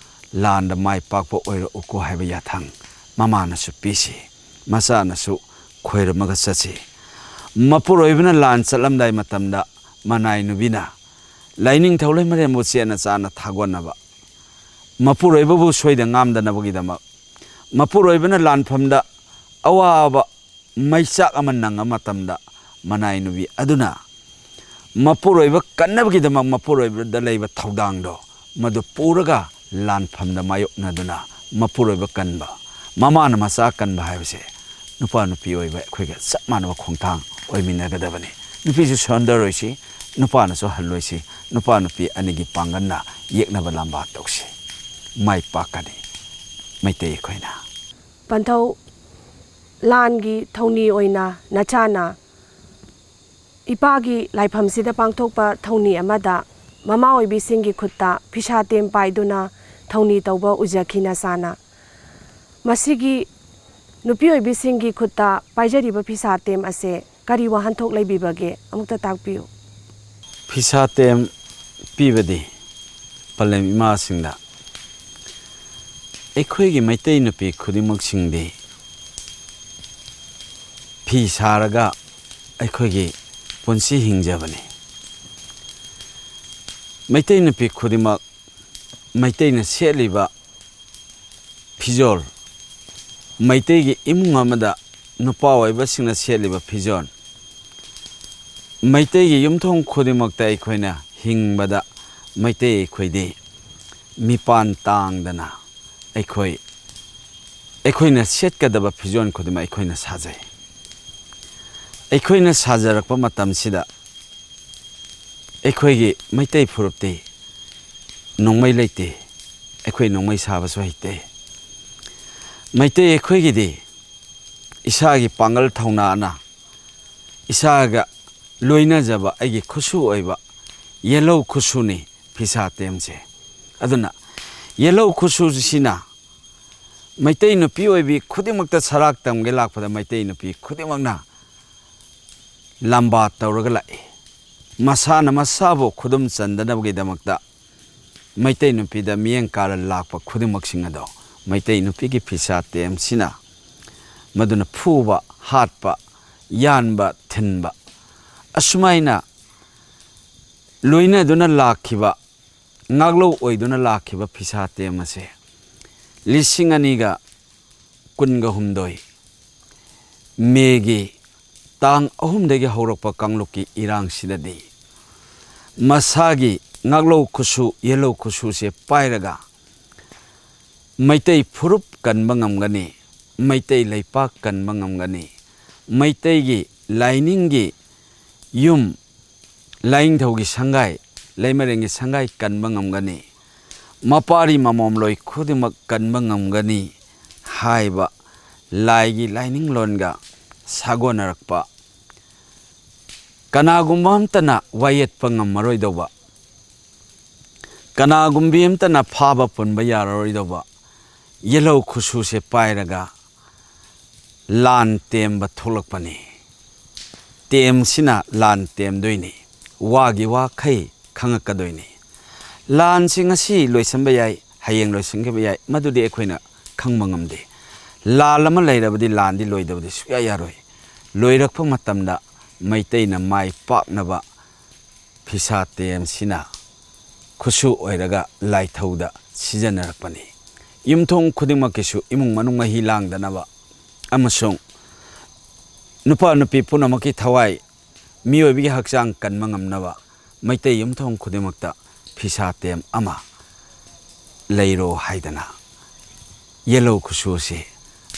ꯂꯥꯟꯗ ꯃꯥꯏ ꯄꯥꯛꯄ ꯑꯣꯏꯔꯛꯎꯀꯣ" ꯍꯥꯏꯕ ꯌꯥꯊꯪ ꯃꯃꯥꯅꯁꯨ ꯄꯤꯁꯤ, ꯃꯆꯥꯅꯁꯨ ꯈꯣꯏꯔꯝꯃꯒ ꯆꯠꯁꯤ꯫ ꯃꯄꯨꯔꯣꯏꯕꯅ ꯂꯥꯟ ꯆꯠꯂꯝꯗꯥꯏ ꯃꯇꯝꯗ ꯃꯅꯥꯏ ꯅꯨꯕꯤꯅ ꯂꯥꯏꯅꯤꯡꯊꯧ ꯂꯩꯃꯔꯦꯟꯕꯨ ꯆꯦꯠꯅ ꯆꯥꯅ ꯊꯥꯒꯣꯟꯅꯕ, ꯃꯄꯨꯔꯣꯏꯕꯕꯨ ꯁꯣꯏꯗ ꯉꯥꯝꯗꯅꯕꯒꯤꯗꯃꯛ, ꯃꯄꯨꯔꯣꯏꯕꯅ ꯂꯥꯟꯐꯝꯗ ꯑꯋꯥꯕ ꯃꯩꯆꯥꯛ ꯑꯃ ꯅꯪꯉ ꯃꯇꯝꯗ, ꯃꯅꯥꯏ ꯅꯨꯕꯤ ꯑꯗꯨꯅ ꯃꯄꯨꯔꯣꯏꯕ ꯀꯟꯅꯕꯒꯤꯗꯃꯛ ꯃꯄꯨꯔꯣꯏꯕꯗ ꯂꯩꯕ ꯊꯧꯗꯥꯡꯗꯣ ꯃꯗꯨ ꯄꯨꯔꯒ ꯂꯥꯟꯐꯝꯗ ꯃꯥꯌꯣꯛꯅꯗꯨꯅ ꯃꯄꯨꯔꯣꯏꯕ ꯀꯟꯕ, ꯃꯃꯥꯅ ꯃꯆꯥ ꯀꯟꯕ ꯍꯥꯏꯕꯁꯦ ꯅꯨꯄꯥ ꯅꯨꯄꯤ ꯑꯣꯏꯕ ꯑꯩꯈꯣꯏꯒ ꯆꯞ ꯃꯥꯟꯅꯕ ꯈꯣꯡꯊꯥꯡ ꯑꯣꯏꯃꯤꯟꯅꯒꯗꯕꯅꯤ꯫ ꯅꯨꯄꯤꯁꯨ ꯁꯣꯟꯊꯔꯣꯏꯁꯤ, ꯅꯨꯄꯥꯅꯁꯨ ꯍꯜꯂꯣꯏꯁꯤ꯫ ꯅꯨꯄꯥ ꯅꯨꯄꯤ ꯑꯅꯤꯒꯤ ꯄꯥꯡꯒꯜꯅ ꯌꯦꯛꯅꯕ ꯂꯥꯝꯕꯥ ꯇꯧꯁꯤ꯫ ꯃꯥꯏ ꯄꯥꯛꯀꯅꯤ ꯃꯩꯇꯩ ꯑꯩꯈꯣꯏꯅ꯫ ꯄꯟꯊꯧ, ꯂꯥꯟꯒꯤ ꯊꯧꯅꯤ ꯑꯣꯏꯅ ꯅꯆꯥꯅ ꯏꯄꯥꯒꯤ ꯂꯥꯏꯐꯝꯁꯤꯗ ꯄꯥꯡꯊꯣꯛꯄ ꯊꯧꯅꯤ ꯑꯃꯗ ꯃꯃꯥ ꯑꯣꯏꯕꯤꯁꯤꯡꯒꯤ ꯈꯨꯠꯇ ꯐꯤꯁꯥ ꯇꯦꯝ ꯄꯥꯏꯗꯨꯅ ꯊꯧꯅꯤ ꯇꯧꯕ ꯎꯖꯈꯤ ꯅꯆꯥꯅ꯫ ꯃꯁꯤꯒꯤ ꯅꯨꯄꯤ ꯑꯣꯏꯕꯤꯁꯤꯡꯒꯤ ꯈꯨꯠꯇ ꯄꯥꯏꯖꯔꯤꯕ ꯐꯤꯁꯥ ꯇꯦꯝ ꯑꯁꯦ ꯀꯔꯤ ꯋꯥꯍꯟꯊꯣꯛ ꯂꯩꯕꯤꯕꯒꯦ? ꯑꯃꯨꯛꯇ ꯇꯥꯛꯄꯤꯌꯨ꯫ ꯐꯤꯁꯥ ꯇꯦꯝ ꯄꯤꯕꯗꯤ ꯄꯂꯦꯝ ꯏꯃꯥꯁꯤꯡꯗ ꯑꯩꯈꯣꯏꯒꯤ ꯃꯩꯇꯩ ꯅꯨꯄꯤ ꯈꯨꯗꯤꯡꯃꯛꯁꯤꯡꯗꯤ ꯐꯤ ꯁꯥꯔꯒ ꯑꯩꯈꯣꯏꯒꯤ ꯄꯨꯟꯁꯤ ꯍꯤꯡꯖꯕꯅꯤ꯫ ꯃꯩꯇꯩ ꯅꯨꯄꯤ ꯈꯨꯗꯤꯡꯃꯛ ꯃꯩꯇꯩꯅ ꯁꯦꯠꯂꯤꯕ ꯐꯤꯖꯣꯜ, ꯃꯩꯇꯩꯒꯤ ꯏꯃꯨꯡ ꯑꯃꯗ ꯅꯨꯄꯥ ꯑꯣꯏꯕꯁꯤꯡꯅ ꯁꯦꯠꯂꯤꯕ ꯐꯤꯖꯣꯜ, ꯃꯩꯇꯩꯒꯤ ꯌꯨꯝꯊꯣꯡ ꯈꯨꯗꯤꯡꯃꯛꯇ ꯑꯩꯈꯣꯏꯅ ꯍꯤꯡꯕꯗ ꯃꯩꯇꯩ ꯑꯩꯈꯣꯏꯗꯤ ꯃꯤꯄꯥꯟ ꯇꯥꯡꯗꯅ ꯑꯩꯈꯣꯏ, ꯑꯩꯈꯣꯏꯅ ꯁꯦꯠꯀꯗꯕ ꯐꯤꯖꯣꯜ ꯈꯨꯗꯤꯡꯃꯛ ꯑꯩꯈꯣꯏꯅ ꯁꯥꯖꯩ꯫ ꯑꯩꯈꯣꯏꯅ ꯁꯥꯖꯔꯛꯄ ꯃꯇꯝꯁꯤꯗ ꯑꯩꯈꯣꯏꯒꯤ ꯃꯩꯇꯩ ꯐꯨꯔꯨꯞꯇꯤ ꯅꯣꯡꯃꯩ ꯂꯩꯇꯦ꯫ ꯑꯩꯈꯣꯏ ꯅꯣꯡꯃꯩ ꯁꯥꯕꯁꯨ ꯍꯩꯇꯦ꯫ ꯃꯩꯇꯩ ꯑꯩꯈꯣꯏꯒꯤꯗꯤ ꯏꯁꯥꯒꯤ ꯄꯥꯡꯒꯜ ꯊꯧꯅꯥꯅ, ꯏꯁꯥꯒ ꯂꯣꯏꯅꯖꯕ ꯑꯩꯒꯤ ꯈꯨꯠꯁꯨ ꯑꯣꯏꯕ ꯌꯦꯜꯍꯧ ꯈꯨꯠꯁꯨꯅꯤ ꯐꯤꯁꯥ ꯇꯦꯝꯁꯦ꯫ ꯑꯗꯨꯅ ꯌꯦꯜꯍꯧ ꯈꯨꯠꯁꯨꯁꯤꯅ ꯃꯩꯇꯩ ꯅꯨꯄꯤ ꯑꯣꯏꯕꯤ ꯈꯨꯗꯤꯡꯃꯛꯇ ꯁꯔꯥꯛ ꯇꯝꯒꯦ ꯂꯥꯛꯄꯗ ꯃꯩꯇꯩ ꯅꯨꯄꯤ ꯈꯨꯗꯤꯡꯃꯛꯅ ꯂꯝꯕꯥ ꯇꯧꯔꯒ ꯂꯥꯛꯏ꯫ ꯃꯁꯥꯅ ꯃꯁꯥꯕꯨ ꯈꯨꯗꯨꯝ ꯆꯟꯗꯅꯕꯒꯤꯗꯃꯛꯇ ꯃꯩꯇꯩ ꯅꯨꯄꯤꯗ ꯃꯤꯠꯌꯦꯡ ꯀꯥꯔ ꯂꯥꯛꯄ ꯈꯨꯗꯤꯡꯃꯛꯁꯤꯡ ꯑꯗꯣ ꯃꯩꯇꯩ ꯅꯨꯄꯤꯒꯤ ꯐꯤꯁꯥ ꯇꯦꯝꯁꯤꯅ, ꯃꯗꯨꯅ ꯐꯨꯕ, ꯍꯥꯠꯄ, ꯌꯥꯟꯕ, ꯊꯤꯟꯕ, ꯑꯁꯨꯃꯥꯏꯅ ꯂꯣꯏꯅꯗꯨꯅ ꯂꯥꯛꯈꯤꯕ, ꯉꯥꯛꯂꯧ ꯑꯣꯏꯗꯨꯅ ꯂꯥꯛꯈꯤꯕ ꯐꯤꯁꯥ ꯇꯦꯝ ꯑꯁꯦ ꯂꯤꯁꯤꯡ ꯑꯅꯤꯒ ꯀꯨꯟꯒ ꯍꯨꯝꯗꯣꯏ ꯃꯦꯒꯤ ꯇꯥꯡ ꯑꯍꯨꯝꯗꯒꯤ ꯍꯧꯔꯛꯄ ꯀꯥꯡꯂꯨꯞꯀꯤ ꯏꯔꯥꯡꯁꯤꯗꯗꯤ ꯃꯁꯥꯒꯤ ꯉꯥꯛꯂꯧ ꯈꯨꯠꯁꯨ, ꯌꯦꯜꯍꯧ ꯈꯨꯠꯁꯨꯁꯦ ꯄꯥꯏꯔꯒ ꯃꯩꯇꯩ ꯐꯨꯔꯨꯞ ꯀꯟꯕ ꯉꯝꯒꯅꯤ, ꯃꯩꯇꯩ ꯂꯩꯄꯥꯛ ꯀꯟꯕ ꯉꯝꯒꯅꯤ, ꯃꯩꯇꯩꯒꯤ ꯂꯥꯏꯅꯤꯡꯒꯤ ꯌꯨꯝ, ꯂꯥꯏꯅꯤꯡꯊꯧꯒꯤ ꯁꯪꯒꯥꯏ, ꯂꯩꯃꯔꯦꯟꯒꯤ ꯁꯪꯒꯥꯏ ꯀꯟꯕ ꯉꯝꯒꯅꯤ, ꯃꯄꯥꯔꯤ ꯃꯃꯣꯝꯂꯣꯏ ꯈꯨꯗꯤꯡꯃꯛ ꯀꯟꯕ ꯉꯝꯒꯅꯤ ꯍꯥꯏꯕ ꯂꯥꯏꯒꯤ ꯂꯥꯏꯅꯤꯡꯂꯣꯟꯒ ꯁꯥꯒꯣꯟꯅꯔꯛꯄ, ꯀꯅꯥꯒꯨꯝꯕ ꯑꯝꯇꯅ ꯋꯥꯌꯦꯠꯄ ꯉꯝꯃꯔꯣꯏꯗꯧꯕ, ꯀꯅꯥꯒꯨꯝꯕꯤ ꯑꯝꯇꯅ ꯐꯥꯕ ꯄꯨꯟꯕ ꯌꯥꯔꯔꯣꯏꯗꯧꯕ ꯌꯦꯜꯍꯧ ꯈꯨꯠꯁꯨꯁꯦ ꯄꯥꯏꯔꯒ ꯂꯥꯟ ꯇꯦꯝꯕ ꯊꯣꯛꯂꯛꯄꯅꯤ꯫ ꯇꯦꯝꯁꯤꯅ ꯂꯥꯟ ꯇꯦꯝꯗꯣꯏꯅꯤ꯫ ꯋꯥꯒꯤ ꯋꯥꯈꯩ ꯈꯪꯉꯛꯀꯗꯣꯏꯅꯤ꯫ ꯂꯥꯟꯁꯤ ꯉꯁꯤ ꯂꯣꯏꯁꯤꯟꯕ ꯌꯥꯏ, ꯍꯌꯦꯡ ꯂꯣꯏꯁꯤꯟꯈꯤꯕ ꯌꯥꯏ, ꯃꯗꯨꯗꯤ ꯑꯩꯈꯣꯏꯅ ꯈꯪꯕ ꯉꯝꯗꯦ꯫ ꯂꯥꯟ ꯑꯃ ꯂꯩꯔꯕꯗꯤ ꯂꯥꯟꯗꯤ ꯂꯣꯏꯗꯕꯗꯤ ꯁꯨꯡꯌꯥ ꯌꯥꯔꯣꯏ꯫ ꯂꯣꯏꯔꯛꯄ ꯃꯇꯝꯗ ꯃꯩꯇꯩꯅ ꯃꯥꯏ ꯄꯥꯛꯅꯕ ꯐꯤꯁꯥ ꯇꯦꯝꯁꯤꯅ ꯈꯨꯠꯁꯨ ꯑꯣꯏꯔꯒ ꯂꯥꯏꯊꯧꯗ ꯁꯤꯖꯤꯟꯅꯔꯛꯄꯅꯤ꯫ ꯌꯨꯝꯊꯣꯡ ꯈꯨꯗꯤꯡꯃꯛꯀꯤꯁꯨ ꯏꯃꯨꯡ ꯃꯅꯨꯡ ꯃꯍꯤ ꯂꯥꯡꯗꯅꯕ ꯑꯃꯁꯨꯡ ꯅꯨꯄꯥ ꯅꯨꯄꯤ ꯄꯨꯝꯅꯃꯛꯀꯤ ꯊꯋꯥꯏ ꯃꯤꯑꯣꯏꯕꯒꯤ ꯍꯛꯆꯥꯡ ꯀꯟꯕ ꯉꯝꯅꯕ ꯃꯩꯇꯩ ꯌꯨꯝꯊꯣꯡ ꯈꯨꯗꯤꯡꯃꯛꯇ ꯐꯤꯁꯥ ꯇꯦꯝ ꯑꯃ ꯂꯩꯔꯣ ꯍꯥꯏꯗꯅ ꯌꯦꯜꯂꯧ ꯈꯨꯠꯁꯨ ꯑꯁꯤ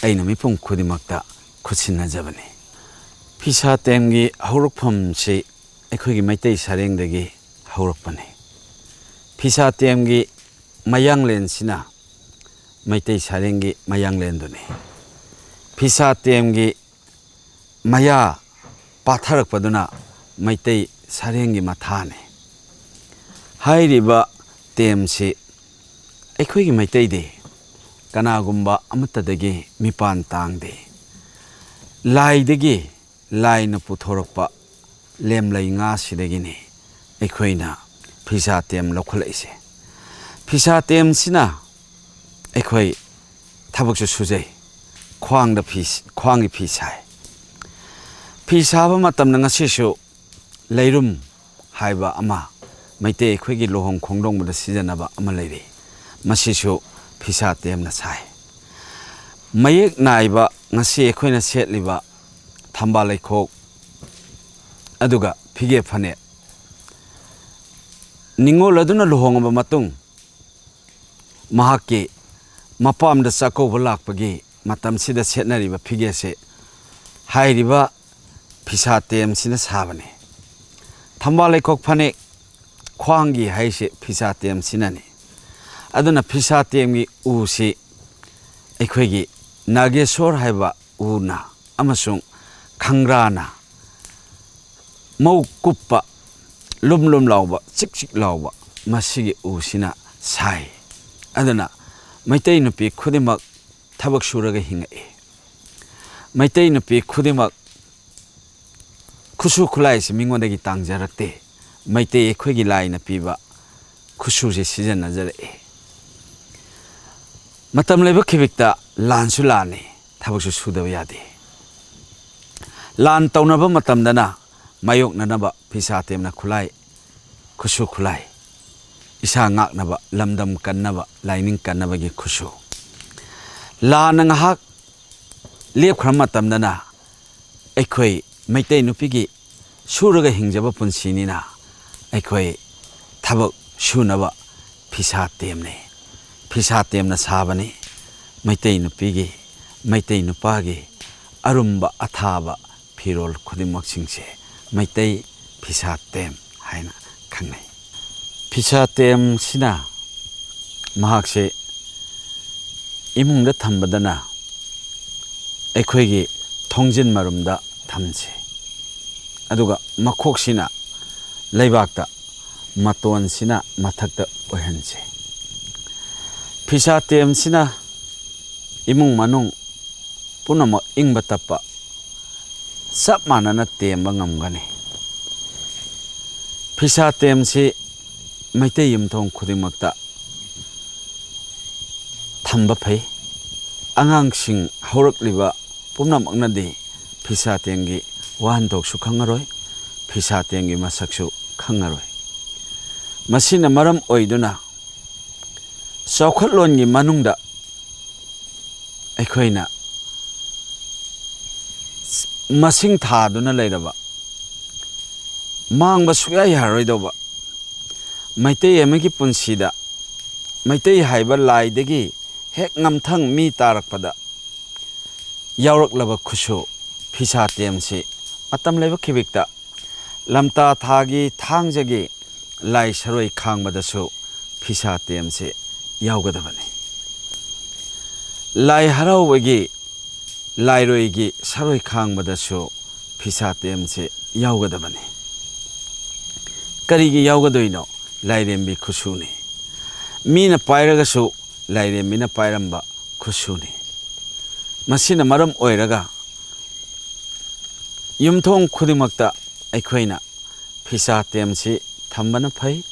ꯑꯩꯅ ꯃꯤꯄꯨꯝ ꯈꯨꯗꯤꯡꯃꯛꯇ ꯈꯨꯠꯁꯤꯟꯅꯖꯕꯅꯤ꯫ ꯐꯤꯁꯥ ꯇꯦꯝꯒꯤ ꯍꯧꯔꯛꯐꯝꯁꯤ ꯑꯩꯈꯣꯏꯒꯤ ꯃꯩꯇꯩ ꯁꯔꯦꯡꯗꯒꯤ ꯍꯧꯔꯛꯄꯅꯤ꯫ ꯐꯤꯁꯥ ꯇꯦꯝꯒꯤ ꯃꯌꯥꯡꯂꯦꯟꯁꯤꯅ ꯃꯩꯇꯩ ꯁꯔꯦꯡꯒꯤ ꯃꯌꯥꯡꯂꯦꯟꯗꯨꯅꯤ꯫ ꯐꯤꯁꯥ ꯇꯦꯝꯒꯤ ꯃꯌꯥ ꯄꯥꯊꯔꯛꯄꯗꯨꯅ ꯃꯩꯇꯩ ꯁꯔꯦꯡꯒꯤ ꯃꯊꯥꯅꯤ꯫ ꯍꯥꯏꯔꯤꯕ ꯇꯦꯝꯁꯤ ꯑꯩꯈꯣꯏꯒꯤ ꯃꯩꯇꯩꯗꯤ ꯀꯅꯥꯒꯨꯝꯕ ꯑꯃꯠꯇꯗꯒꯤ ꯃꯤꯄꯥꯟ ꯇꯥꯡꯗꯦ꯫ ꯂꯥꯏꯗꯒꯤ, ꯂꯥꯏꯅ ꯄꯨꯊꯣꯔꯛꯄ ꯂꯦꯝꯂꯩ ꯉꯥꯁꯤꯗꯒꯤꯅꯤ ꯑꯩꯈꯣꯏꯅ ꯐꯤꯁꯥ ꯇꯦꯝ ꯂꯧꯈꯠꯂꯛꯏꯁꯦ꯫ ꯐꯤꯁꯥ ꯇꯦꯝꯁꯤꯅ ꯑꯩꯈꯣꯏ ꯊꯕꯛꯁꯨ ꯁꯨꯖꯩ, ꯈ꯭ꯋꯥꯡꯗ ꯐꯤ, ꯈ꯭ꯋꯥꯡꯒꯤ ꯐꯤ ꯁꯥꯏ꯫ ꯐꯤ ꯁꯥꯕ ꯃꯇꯝꯗ ꯉꯁꯤꯁꯨ ꯂꯩꯔꯨꯝ ꯍꯥꯏꯕ ꯑꯃ, ꯃꯩꯇꯩ ꯑꯩꯈꯣꯏꯒꯤ ꯂꯨꯍꯣꯡ ꯈꯣꯡꯗꯣꯡꯕꯗ ꯁꯤꯖꯤꯟꯅꯕ ꯑꯃ ꯂꯩꯔꯤ꯫ ꯃꯁꯤꯁꯨ ꯐꯤꯁꯥ ꯇꯦꯝꯅ ꯁꯥꯏ꯫ ꯃꯌꯦꯛ ꯅꯥꯏꯕ ꯉꯁꯤ ꯑꯩꯈꯣꯏꯅ ꯁꯦꯠꯂꯤꯕ ꯊꯝꯕꯥꯜ ꯂꯩꯈꯣꯛ, ꯑꯗꯨꯒ ꯐꯤꯒꯦ ꯐꯅꯦꯛ, ꯅꯤꯉꯣꯜ ꯑꯗꯨꯅ ꯂꯨꯍꯣꯡꯉꯕ ꯃꯇꯨꯡ ꯃꯍꯥꯛꯀꯤ ꯃꯄꯥꯝꯗ ꯆꯥꯛꯀꯧꯕ ꯂꯥꯛꯄꯒꯤ ꯃꯇꯝꯁꯤꯗ ꯁꯦꯠꯅꯔꯤꯕ ꯐꯤꯒꯦꯁꯦ ꯍꯥꯏꯔꯤꯕ ꯐꯤꯁꯥ ꯇꯦꯝꯁꯤꯅ ꯁꯥꯕꯅꯤ꯫ ꯊꯝꯕꯥꯜ ꯂꯩꯈꯣꯛ ꯐꯅꯦꯛ ꯈ꯭ꯋꯥꯡꯒꯤ ꯍꯥꯏꯁꯦ ꯐꯤꯁꯥ ꯇꯦꯝꯁꯤꯅꯅꯤ꯫ ꯑꯗꯨꯅ ꯐꯤꯁꯥ ꯇꯦꯝꯒꯤ ꯎꯁꯤ ꯑꯩꯈꯣꯏꯒꯤ ꯅꯥꯒꯦꯁꯣꯔ ꯍꯥꯏꯕ ꯎꯅ ꯑꯃꯁꯨꯡ ꯈꯪꯒ꯭ꯔꯥꯅ ꯃꯧ ꯀꯨꯞꯄ, ꯂꯨꯝ ꯂꯨꯝ ꯂꯥꯎꯕ, ꯆꯤꯛ ꯆꯤꯛ ꯂꯥꯎꯕ ꯃꯁꯤꯒꯤ ꯎꯁꯤꯅ ꯁꯥꯏ꯫ ꯑꯗꯨꯅ ꯃꯩꯇꯩ ꯅꯨꯄꯤ ꯈꯨꯗꯤꯡꯃꯛ ꯊꯕꯛ ꯁꯨꯔꯒ ꯍꯤꯡꯉꯛꯏ꯫ ꯃꯩꯇꯩ ꯅꯨꯄꯤ ꯈꯨꯗꯤꯡꯃꯛ ꯈꯨꯠꯁꯨ ꯈꯨꯠꯂꯥꯏꯁꯤ ꯃꯤꯉꯣꯟꯗꯒꯤ ꯇꯥꯡꯖꯔꯛꯇꯦ꯫ ꯃꯩꯇꯩ ꯑꯩꯈꯣꯏꯒꯤ ꯂꯥꯏꯅ ꯄꯤꯕ ꯈꯨꯠꯁꯨꯁꯦ ꯁꯤꯖꯤꯟꯅꯖꯔꯛꯏ꯫ ꯃꯇꯝ ꯂꯩꯕ ꯈꯤꯕꯤꯛꯇ ꯂꯥꯟꯁꯨ ꯂꯥꯟꯅꯤ, ꯊꯕꯛꯁꯨ ꯁꯨꯗꯕ ꯌꯥꯗꯦ꯫ ꯂꯥꯟ ꯇꯧꯅꯕ ꯃꯇꯝꯗꯅ ꯃꯥꯌꯣꯛꯅꯅꯕ ꯐꯤꯁꯥ ꯇꯦꯝꯅ ꯈꯨꯠꯂꯥꯏ, ꯈꯨꯠꯁꯨ ꯈꯨꯠꯂꯥꯏ, ꯏꯁꯥ ꯉꯥꯛꯅꯕ, ꯂꯝꯗꯝ ꯀꯟꯅꯕ, ꯂꯥꯏꯅꯤꯡ ꯀꯟꯅꯕꯒꯤ ꯈꯨꯠꯁꯨ꯫ ꯂꯥꯟꯅ ꯉꯥꯏꯍꯥꯛ ꯂꯦꯞꯈ꯭ꯔ ꯃꯇꯝꯗꯅ ꯑꯩꯈꯣꯏ ꯃꯩꯇꯩ ꯅꯨꯄꯤꯒꯤ ꯁꯨꯔꯒ ꯍꯤꯡꯖꯕ ꯄꯨꯟꯁꯤꯅꯤꯅ ꯑꯩꯈꯣꯏ ꯊꯕꯛ ꯁꯨꯅꯕ ꯐꯤꯁꯥ ꯇꯦꯝꯅꯩ꯫ ꯐꯤꯁꯥ ꯇꯦꯝꯅ ꯁꯥꯕꯅꯤ꯫ ꯃꯩꯇꯩ ꯅꯨꯄꯤꯒꯤ, ꯃꯩꯇꯩ ꯅꯨꯄꯥꯒꯤ ꯑꯔꯨꯝꯕ ꯑꯊꯥꯕ ꯐꯤꯔꯣꯜ ꯈꯨꯗꯤꯡꯃꯛꯁꯤꯡꯁꯦ ꯃꯩꯇꯩ ꯐꯤꯁꯥ ꯇꯦꯝ ꯍꯥꯏꯅ ꯈꯪꯅꯩ꯫ ꯐꯤꯁꯥ ꯇꯦꯝꯁꯤꯅ ꯃꯍꯥꯛꯁꯦ ꯏꯃꯨꯡꯗ ꯊꯝꯕꯗꯅ ꯑꯩꯈꯣꯏꯒꯤ ꯊꯣꯡꯖꯤꯟ ꯃꯔꯨꯝꯗ ꯊꯝꯁꯤ, ꯑꯗꯨꯒ ꯃꯈꯣꯛꯁꯤꯅ ꯂꯩꯕꯥꯛꯇ, ꯃꯇꯣꯟꯁꯤꯅ ꯃꯊꯛꯇ ꯑꯣꯏꯍꯟꯁꯤ꯫ ꯐꯤꯁꯥ ꯇꯦꯝꯁꯤꯅ ꯏꯃꯨꯡ ꯃꯅꯨꯡ ꯄꯨꯝꯅꯃꯛ ꯏꯪꯕ ꯇꯞꯄ ꯆꯞ ꯃꯥꯟꯅꯅ ꯇꯦꯝꯕ ꯉꯝꯒꯅꯤ꯫ ꯐꯤꯁꯥ ꯇꯦꯝꯁꯤ ꯃꯩꯇꯩ ꯌꯨꯝꯊꯣꯡ ꯈꯨꯗꯤꯡꯃꯛꯇ ꯊꯝꯕ ꯐꯩ꯫ ꯑꯉꯥꯡꯁꯤꯡ ꯍꯧꯔꯛꯂꯤꯕ ꯄꯨꯝꯅꯃꯛꯅꯗꯤ ꯐꯤꯁꯥ ꯇꯦꯝꯒꯤ ꯋꯥꯍꯟꯊꯣꯛꯁꯨ ꯈꯪꯉꯔꯣꯏ, ꯐꯤꯁꯥ ꯇꯦꯝꯒꯤ ꯃꯁꯛꯁꯨ ꯈꯪꯉꯔꯣꯏ꯫ ꯃꯁꯤꯅ ꯃꯔꯝ ꯑꯣꯏꯗꯨꯅ ꯆꯥꯎꯈꯠꯂꯣꯟꯒꯤ ꯃꯅꯨꯡꯗ ꯑꯩꯈꯣꯏꯅ ꯃꯁꯤꯡ ꯊꯥꯗꯨꯅ ꯂꯩꯔꯕ, ꯃꯥꯡꯕ ꯁꯨꯛꯌꯥ ꯌꯥꯔꯣꯏꯗꯧꯕ ꯃꯩꯇꯩ ꯑꯃꯒꯤ ꯄꯨꯟꯁꯤꯗ ꯃꯩꯇꯩ ꯍꯥꯏꯕ ꯂꯥꯏꯗꯒꯤ ꯍꯦꯛ ꯉꯝꯊꯪ ꯃꯤ ꯇꯥꯔꯛꯄꯗ ꯌꯥꯎꯔꯛꯂꯕ ꯈꯨꯠꯁꯨ ꯐꯤꯁꯥ ꯇꯦꯝꯁꯤ ꯃꯇꯝ ꯂꯩꯕ ꯈꯤꯕꯤꯛꯇ ꯂꯝꯇꯥ ꯊꯥꯒꯤ ꯊꯥꯡꯖꯒꯤ ꯂꯥꯏ ꯁꯔꯣꯏ ꯈꯥꯡꯕꯗꯁꯨ ꯐꯤꯁꯥ ꯇꯦꯝꯁꯤ ꯌꯥꯎꯒꯗꯕꯅꯤ꯫ ꯂꯥꯏ ꯍꯔꯥꯎꯕꯒꯤ ꯂꯥꯏꯔꯣꯏꯒꯤ ꯁꯔꯣꯏ ꯈꯥꯡꯕꯗꯁꯨ ꯐꯤꯁꯥ ꯇꯦꯝꯁꯤ ꯌꯥꯎꯒꯗꯕꯅꯤ꯫ ꯀꯔꯤꯒꯤ ꯌꯥꯎꯒꯗꯣꯏꯅꯣ? ꯂꯥꯏꯔꯦꯝꯕꯤ ꯈꯨꯠꯁꯨꯅꯤ꯫ ꯃꯤꯅ ꯄꯥꯏꯔꯒꯁꯨ ꯂꯥꯏꯔꯦꯝꯕꯤꯅ ꯄꯥꯏꯔꯝꯕ ꯈꯨꯠꯁꯨꯅꯤ꯫ ꯃꯁꯤꯅ ꯃꯔꯝ ꯑꯣꯏꯔꯒ ꯌꯨꯝꯊꯣꯡ ꯈꯨꯗꯤꯡꯃꯛꯇ ꯑꯩꯈꯣꯏꯅ ꯐꯤꯁꯥ ꯇꯦꯝꯁꯤ ꯊꯝꯕꯅ ꯐꯩ꯫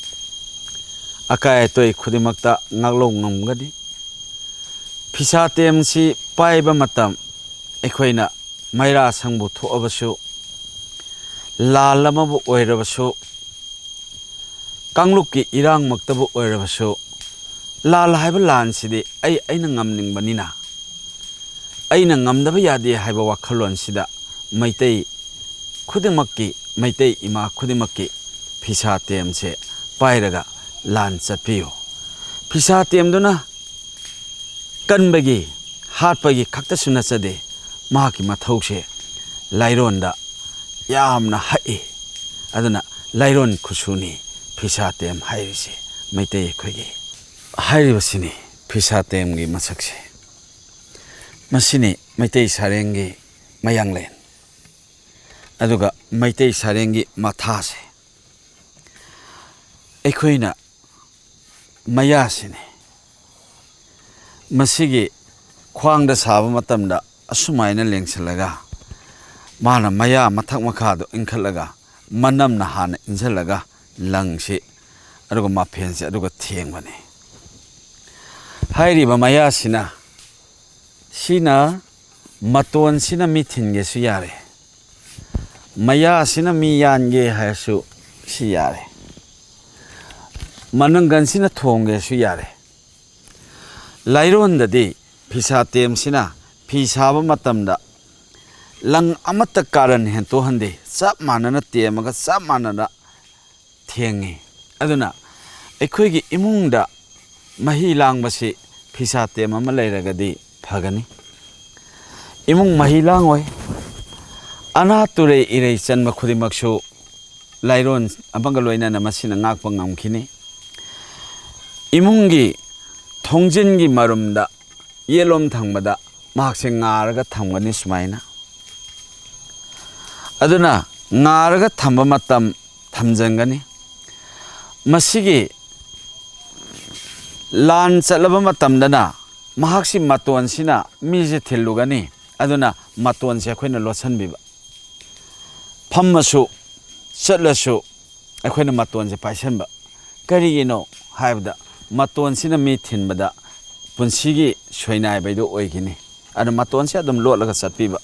ꯑꯀꯥꯏ ꯑꯇꯣꯏ ꯈꯨꯗꯤꯡꯃꯛꯇ ꯉꯥꯛꯂꯧ ꯉꯝꯒꯅꯤ꯫ ꯐꯤꯁꯥ ꯇꯦꯝꯁꯤ ꯄꯥꯏꯕ ꯃꯇꯝ ꯑꯩꯈꯣꯏꯅ ꯃꯩꯔꯥ ꯁꯪꯕꯨ ꯊꯣꯛꯑꯕꯁꯨ, ꯂꯥꯜ ꯑꯃꯕꯨ ꯑꯣꯏꯔꯕꯁꯨ, ꯀꯥꯡꯂꯨꯞꯀꯤ ꯏꯔꯥꯡꯃꯛꯇꯕꯨ ꯑꯣꯏꯔꯕꯁꯨ, ꯂꯥꯜ ꯍꯥꯏꯕ ꯂꯥꯟꯁꯤꯗꯤ ꯑꯩ, ꯑꯩꯅ ꯉꯝꯅꯤꯡꯕꯅꯤꯅ, ꯑꯩꯅ ꯉꯝꯗꯕ ꯌꯥꯗꯦ ꯍꯥꯏꯕ ꯋꯥꯈꯜꯂꯣꯟꯁꯤꯗ ꯃꯩꯇꯩ ꯈꯨꯗꯤꯡꯃꯛꯀꯤ ꯃꯩꯇꯩ ꯏꯃꯥ ꯈꯨꯗꯤꯡꯃꯛꯀꯤ ꯐꯤꯁꯥ ꯇꯦꯝꯁꯦ ꯄꯥꯏꯔꯒ ꯂꯥꯟ ꯆꯠꯄꯤꯌꯨ꯫ ꯐꯤꯁꯥ ꯇꯦꯝꯗꯨꯅ ꯀꯟꯕꯒꯤ, ꯍꯥꯠꯄꯒꯤ ꯈꯛꯇꯁꯨ ꯅꯠꯆꯗꯦ, ꯃꯍꯥꯛꯀꯤ ꯃꯊꯧꯁꯦ ꯂꯥꯏꯔꯣꯟꯗ ꯌꯥꯝꯅ ꯍꯛꯏ꯫ ꯑꯗꯨꯅ ꯂꯥꯏꯔꯣꯟ ꯈꯨꯠꯁꯨꯅꯤ ꯐꯤꯁꯥ ꯇꯦꯝ ꯍꯥꯏꯔꯤꯁꯦ ꯃꯩꯇꯩ ꯑꯩꯈꯣꯏꯒꯤ꯫ ꯍꯥꯏꯔꯤꯕꯁꯤꯅꯤ ꯐꯤꯁꯥ ꯇꯦꯝꯒꯤ ꯃꯁꯛꯁꯦ꯫ ꯃꯁꯤꯅꯤ ꯃꯩꯇꯩ ꯁꯥꯔꯦꯡꯒꯤ ꯃꯌꯥꯡꯂꯦꯟ꯫ ꯑꯗꯨꯒ ꯃꯩꯇꯩ ꯁꯥꯔꯦꯡꯒꯤ ꯃꯊꯥꯁꯦ ꯑꯩꯈꯣꯏꯅ ꯃꯌꯥꯁꯤꯅꯤ꯫ ꯃꯁꯤꯒꯤ ꯈ꯭ꯋꯥꯡꯗ ꯁꯥꯕ ꯃꯇꯝꯗ ꯑꯁꯨꯃꯥꯏꯅ ꯂꯦꯡꯁꯤꯜꯂꯒ ꯃꯥꯅ ꯃꯌꯥ ꯃꯊꯛ ꯃꯈꯥꯗꯣ ꯏꯟꯈꯠꯂꯒ ꯃꯅꯝꯅ ꯍꯥꯟꯅ ꯏꯟꯁꯤꯜꯂꯒ ꯂꯪꯁꯤ ꯑꯗꯨꯒ ꯃꯐꯦꯟꯁꯤ ꯑꯗꯨꯒ ꯊꯦꯡꯕꯅꯤ꯫ ꯍꯥꯏꯔꯤꯕ ꯃꯌꯥꯁꯤꯅ, ꯁꯤꯅ ꯃꯇꯣꯟꯁꯤꯅ ꯃꯤ ꯊꯤꯟꯒꯦꯁꯨ ꯌꯥꯔꯦ, ꯃꯌꯥꯁꯤꯅ ꯃꯤ ꯌꯥꯟꯒꯦ ꯍꯥꯏꯔꯁꯨ ꯁꯤ ꯌꯥꯔꯦ, ꯃꯅꯪꯒꯟꯁꯤꯅ ꯊꯣꯡꯒꯦꯁꯨ ꯌꯥꯔꯦ꯫ ꯂꯥꯏꯔꯣꯟꯗꯗꯤ ꯐꯤꯁꯥ ꯇꯦꯝꯁꯤꯅ ꯐꯤ ꯁꯥꯕ ꯃꯇꯝꯗ ꯂꯪ ꯑꯃꯠꯇ ꯀꯥꯔꯟ ꯍꯦꯟꯇꯣꯛꯍꯟꯗꯦ, ꯆꯞ ꯃꯥꯟꯅꯅ ꯇꯦꯝꯃꯒ ꯆꯞ ꯃꯥꯟꯅꯅ ꯊꯦꯡꯉꯤ꯫ ꯑꯗꯨꯅ ꯑꯩꯈꯣꯏꯒꯤ ꯏꯃꯨꯡꯗ ꯃꯍꯤ ꯂꯥꯡꯕꯁꯤ ꯐꯤꯁꯥ ꯇꯦꯝ ꯑꯃ ꯂꯩꯔꯒꯗꯤ ꯐꯒꯅꯤ꯫ ꯏꯃꯨꯡ ꯃꯍꯤ ꯂꯥꯡꯉꯣꯏ꯫ ꯑꯅꯥ ꯇꯨꯔꯩ ꯏꯔꯩ ꯆꯟꯕ ꯈꯨꯗꯤꯡꯃꯛꯁꯨ ꯂꯥꯏꯔꯣꯟ ꯑꯃꯒ ꯂꯣꯏꯅꯅ ꯃꯁꯤꯅ ꯉꯥꯛꯄ ꯉꯝꯈꯤꯅꯤ꯫ ꯏꯃꯨꯡꯒꯤ ꯊꯣꯡꯖꯤꯟꯒꯤ ꯃꯔꯨꯝꯗ ꯌꯦꯠꯂꯣꯝ ꯊꯪꯕꯗ ꯃꯍꯥꯛꯁꯦ ꯉꯥꯔꯒ ꯊꯝꯒꯅꯤ ꯁꯨꯃꯥꯏꯅ꯫ ꯑꯗꯨꯅ ꯉꯥꯔꯒ ꯊꯝꯕ ꯃꯇꯝ ꯊꯝꯖꯟꯒꯅꯤ꯫ ꯃꯁꯤꯒꯤ ꯂꯥꯟ ꯆꯠꯂꯕ ꯃꯇꯝꯗꯅ ꯃꯍꯥꯛꯁꯤ ꯃꯇꯣꯟꯁꯤꯅ ꯃꯤꯁꯦ ꯊꯤꯜꯂꯨꯒꯅꯤ꯫ ꯑꯗꯨꯅ ꯃꯇꯣꯟꯁꯦ ꯑꯩꯈꯣꯏꯅ ꯂꯣꯠꯁꯤꯟꯕꯤꯕ꯫ ꯐꯝꯃꯁꯨ ꯆꯠꯂꯁꯨ ꯑꯩꯈꯣꯏꯅ ꯃꯇꯣꯟꯁꯦ ꯄꯥꯏꯁꯟꯕ꯫ ꯀꯔꯤꯒꯤꯅꯣ ꯍꯥꯏꯕꯗ ꯃꯇꯣꯟꯁꯤꯅ ꯃꯤ ꯊꯤꯟꯕꯗ ꯄꯨꯟꯁꯤꯒꯤ ꯁꯣꯏꯅꯥꯏꯕꯩꯗꯣ ꯑꯣꯏꯈꯤꯅꯤ꯫ ꯑꯗꯨꯅ ꯃꯇꯣꯟꯁꯦ ꯑꯗꯨꯝ ꯂꯣꯠꯂꯒ ꯆꯠꯄꯤꯕ꯫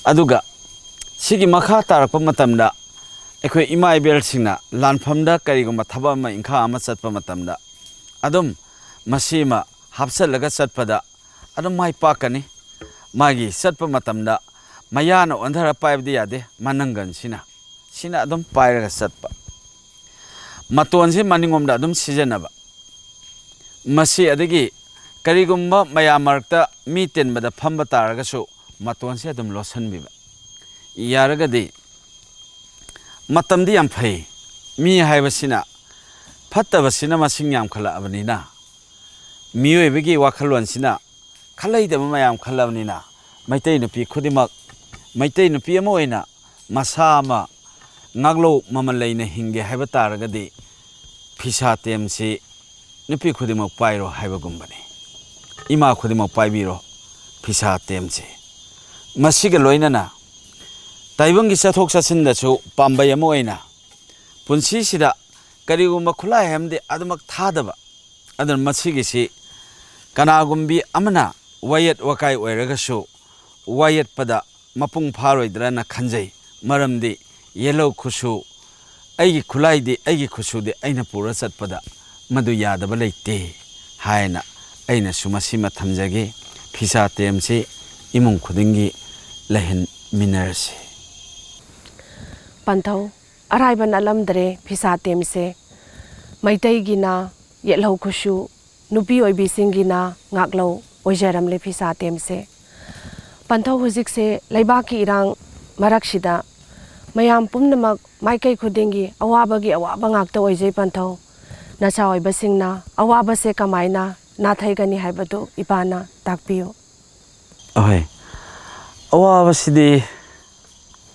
ꯑꯗꯨꯒ ꯁꯤꯒꯤ ꯃꯈꯥ ꯇꯥꯔꯛꯄ ꯃꯇꯝꯗ ꯑꯩꯈꯣꯏ ꯏꯃꯥ ꯏꯕꯦꯜꯁꯤꯡꯅ ꯂꯥꯟꯐꯝꯗ ꯀꯔꯤꯒꯨꯝꯕ ꯊꯕꯛ ꯑꯃ ꯏꯪꯈꯥꯡ ꯑꯃ ꯆꯠꯄ ꯃꯇꯝꯗ ꯑꯗꯨꯝ ꯃꯁꯤꯃ ꯍꯥꯞꯆꯜꯂꯒ ꯆꯠꯄꯗ ꯑꯗꯨꯝ ꯃꯥꯏ ꯄꯥꯛꯀꯅꯤ꯫ ꯃꯥꯒꯤ ꯆꯠꯄ ꯃꯇꯝꯗ ꯃꯌꯥꯅ ꯑꯣꯟꯊꯔ ꯄꯥꯏꯕꯗꯤ ꯌꯥꯗꯦ, ꯃꯅꯪꯒꯟꯁꯤꯅ꯫ ꯁꯤꯅ ꯑꯗꯨꯝ ꯄꯥꯏꯔꯒ ꯆꯠꯄ꯫ ꯃꯇꯣꯟꯁꯤ ꯃꯅꯤꯡꯂꯣꯝꯗ ꯑꯗꯨꯝ ꯁꯤꯖꯤꯟꯅꯕ꯫ ꯃꯁꯤ ꯑꯗꯒꯤ ꯀꯔꯤꯒꯨꯝꯕ ꯃꯌꯥꯝ ꯃꯔꯛꯇ ꯃꯤ ꯇꯤꯟꯕꯗ ꯐꯝꯕ ꯇꯥꯔꯒꯁꯨ ꯃꯇꯣꯟꯁꯤ ꯑꯗꯨꯝ ꯂꯣꯠꯁꯤꯟꯕꯤꯕ꯫ ꯌꯥꯔꯒꯗꯤ ꯃꯇꯝꯗꯤ ꯌꯥꯝ ꯐꯩ꯫ ꯃꯤ ꯍꯥꯏꯕꯁꯤꯅ ꯐꯠꯇꯕꯁꯤꯅ ꯃꯁꯤꯡ ꯌꯥꯝꯈꯠꯂꯛꯑꯕꯅꯤꯅ, ꯃꯤꯑꯣꯏꯕꯒꯤ ꯋꯥꯈꯜꯂꯣꯟꯁꯤꯅ ꯈꯜꯂꯩꯗꯕ ꯃꯌꯥꯝ ꯈꯜꯂꯕꯅꯤꯅ, ꯃꯩꯇꯩ ꯅꯨꯄꯤ ꯈꯨꯗꯤꯡꯃꯛ ꯃꯩꯇꯩ ꯅꯨꯄꯤ ꯑꯃ ꯑꯣꯏꯅ ꯃꯁꯥ ꯑꯃ ꯉꯥꯛꯂꯧ ꯃꯃꯜ ꯂꯩꯅ ꯍꯤꯡꯒꯦ ꯍꯥꯏꯕ ꯇꯥꯔꯒꯗꯤ, ꯐꯤꯁꯥ ꯇꯦꯝꯁꯤ ꯅꯨꯄꯤ ꯈꯨꯗꯤꯡꯃꯛ ꯄꯥꯏꯔꯣ ꯍꯥꯏꯕꯒꯨꯝꯕꯅꯤ꯫ ꯏꯃꯥ ꯈꯨꯗꯤꯡꯃꯛ ꯄꯥꯏꯕꯤꯔꯣ ꯐꯤꯁꯥ ꯇꯦꯝꯁꯤ꯫ ꯃꯁꯤꯒ ꯂꯣꯏꯅꯅ ꯇꯥꯏꯕꯪꯒꯤ ꯆꯠꯊꯣꯛ ꯆꯠꯁꯤꯟꯗꯁꯨ ꯄꯥꯝꯕꯩ ꯑꯃ ꯑꯣꯏꯅ ꯄꯨꯟꯁꯤꯁꯤꯗ ꯀꯔꯤꯒꯨꯝꯕ ꯈꯨꯠꯂꯥꯏ ꯑꯃꯗꯤ ꯑꯗꯨꯃꯛ ꯊꯥꯗꯕ꯫ ꯑꯗꯨꯅ ꯃꯁꯤꯒꯤꯁꯤ ꯀꯅꯥꯒꯨꯝꯕꯤ ꯑꯃꯅ ꯋꯥꯌꯦꯠ ꯋꯥꯀꯥꯏ ꯑꯣꯏꯔꯒꯁꯨ ꯋꯥꯌꯦꯠꯄꯗ ꯃꯄꯨꯡ ꯐꯥꯔꯣꯏꯗ꯭ꯔꯅ ꯈꯟꯖꯩ꯫ ꯃꯔꯝꯗꯤ ꯌꯦꯜꯍꯧ ꯈꯨꯠꯁꯨ, ꯑꯩꯒꯤ ꯈꯨꯠꯂꯥꯏꯗꯤ, ꯑꯩꯒꯤ ꯈꯨꯠꯁꯨꯗꯤ ꯑꯩꯅ ꯄꯨꯔ ꯆꯠꯄꯗ ꯃꯗꯨ ꯌꯥꯗꯕ ꯂꯩꯇꯦ ꯍꯥꯏꯅ ꯑꯩꯅꯁꯨ ꯃꯁꯤꯃ ꯊꯝꯖꯒꯦ꯫ ꯐꯤꯁꯥ ꯇꯦꯝꯁꯤ ꯏꯃꯨꯡ ꯈꯨꯗꯤꯡꯒꯤ ꯂꯩꯍꯟꯃꯤꯟꯅꯔꯁꯤ꯫ ꯄꯟꯊꯧ, ꯑꯔꯥꯏꯕ ꯅꯠꯂꯝꯗ꯭ꯔꯦ ꯐꯤꯁꯥ ꯇꯦꯝꯁꯦ꯫ ꯃꯩꯇꯩꯒꯤꯅ ꯌꯦꯠꯍꯧ ꯈꯨꯠꯁꯨ, ꯅꯨꯄꯤ ꯑꯣꯏꯕꯤꯁꯤꯡꯒꯤꯅ ꯉꯥꯛꯂꯧ ꯑꯣꯏꯖꯔꯝꯂꯦ ꯐꯤꯁꯥ ꯇꯦꯝꯁꯦ꯫ ꯄꯟꯊꯧ, ꯍꯧꯖꯤꯛꯁꯦ ꯂꯩꯕꯥꯛꯀꯤ ꯏꯔꯥꯡ ꯃꯔꯛꯁꯤꯗ ꯃꯌꯥꯝ ꯄꯨꯝꯅꯃꯛ ꯃꯥꯏꯀꯩ ꯈꯨꯗꯤꯡꯒꯤ ꯑꯋꯥꯕꯒꯤ ꯑꯋꯥꯕ ꯉꯥꯛꯇ ꯑꯣꯏꯖꯩ ꯄꯟꯊꯧ꯫ ꯅꯆꯥ ꯑꯣꯏꯕꯁꯤꯡꯅ ꯑꯋꯥꯕꯁꯦ ꯀꯃꯥꯏꯅ ꯅꯥꯊꯩꯒꯅꯤ ꯍꯥꯏꯕꯗꯨ ꯏꯄꯥꯅ ꯇꯥꯛꯄꯤꯌꯨ꯫ ꯑꯍꯣꯏ, ꯑꯋꯥꯕꯁꯤꯗꯤ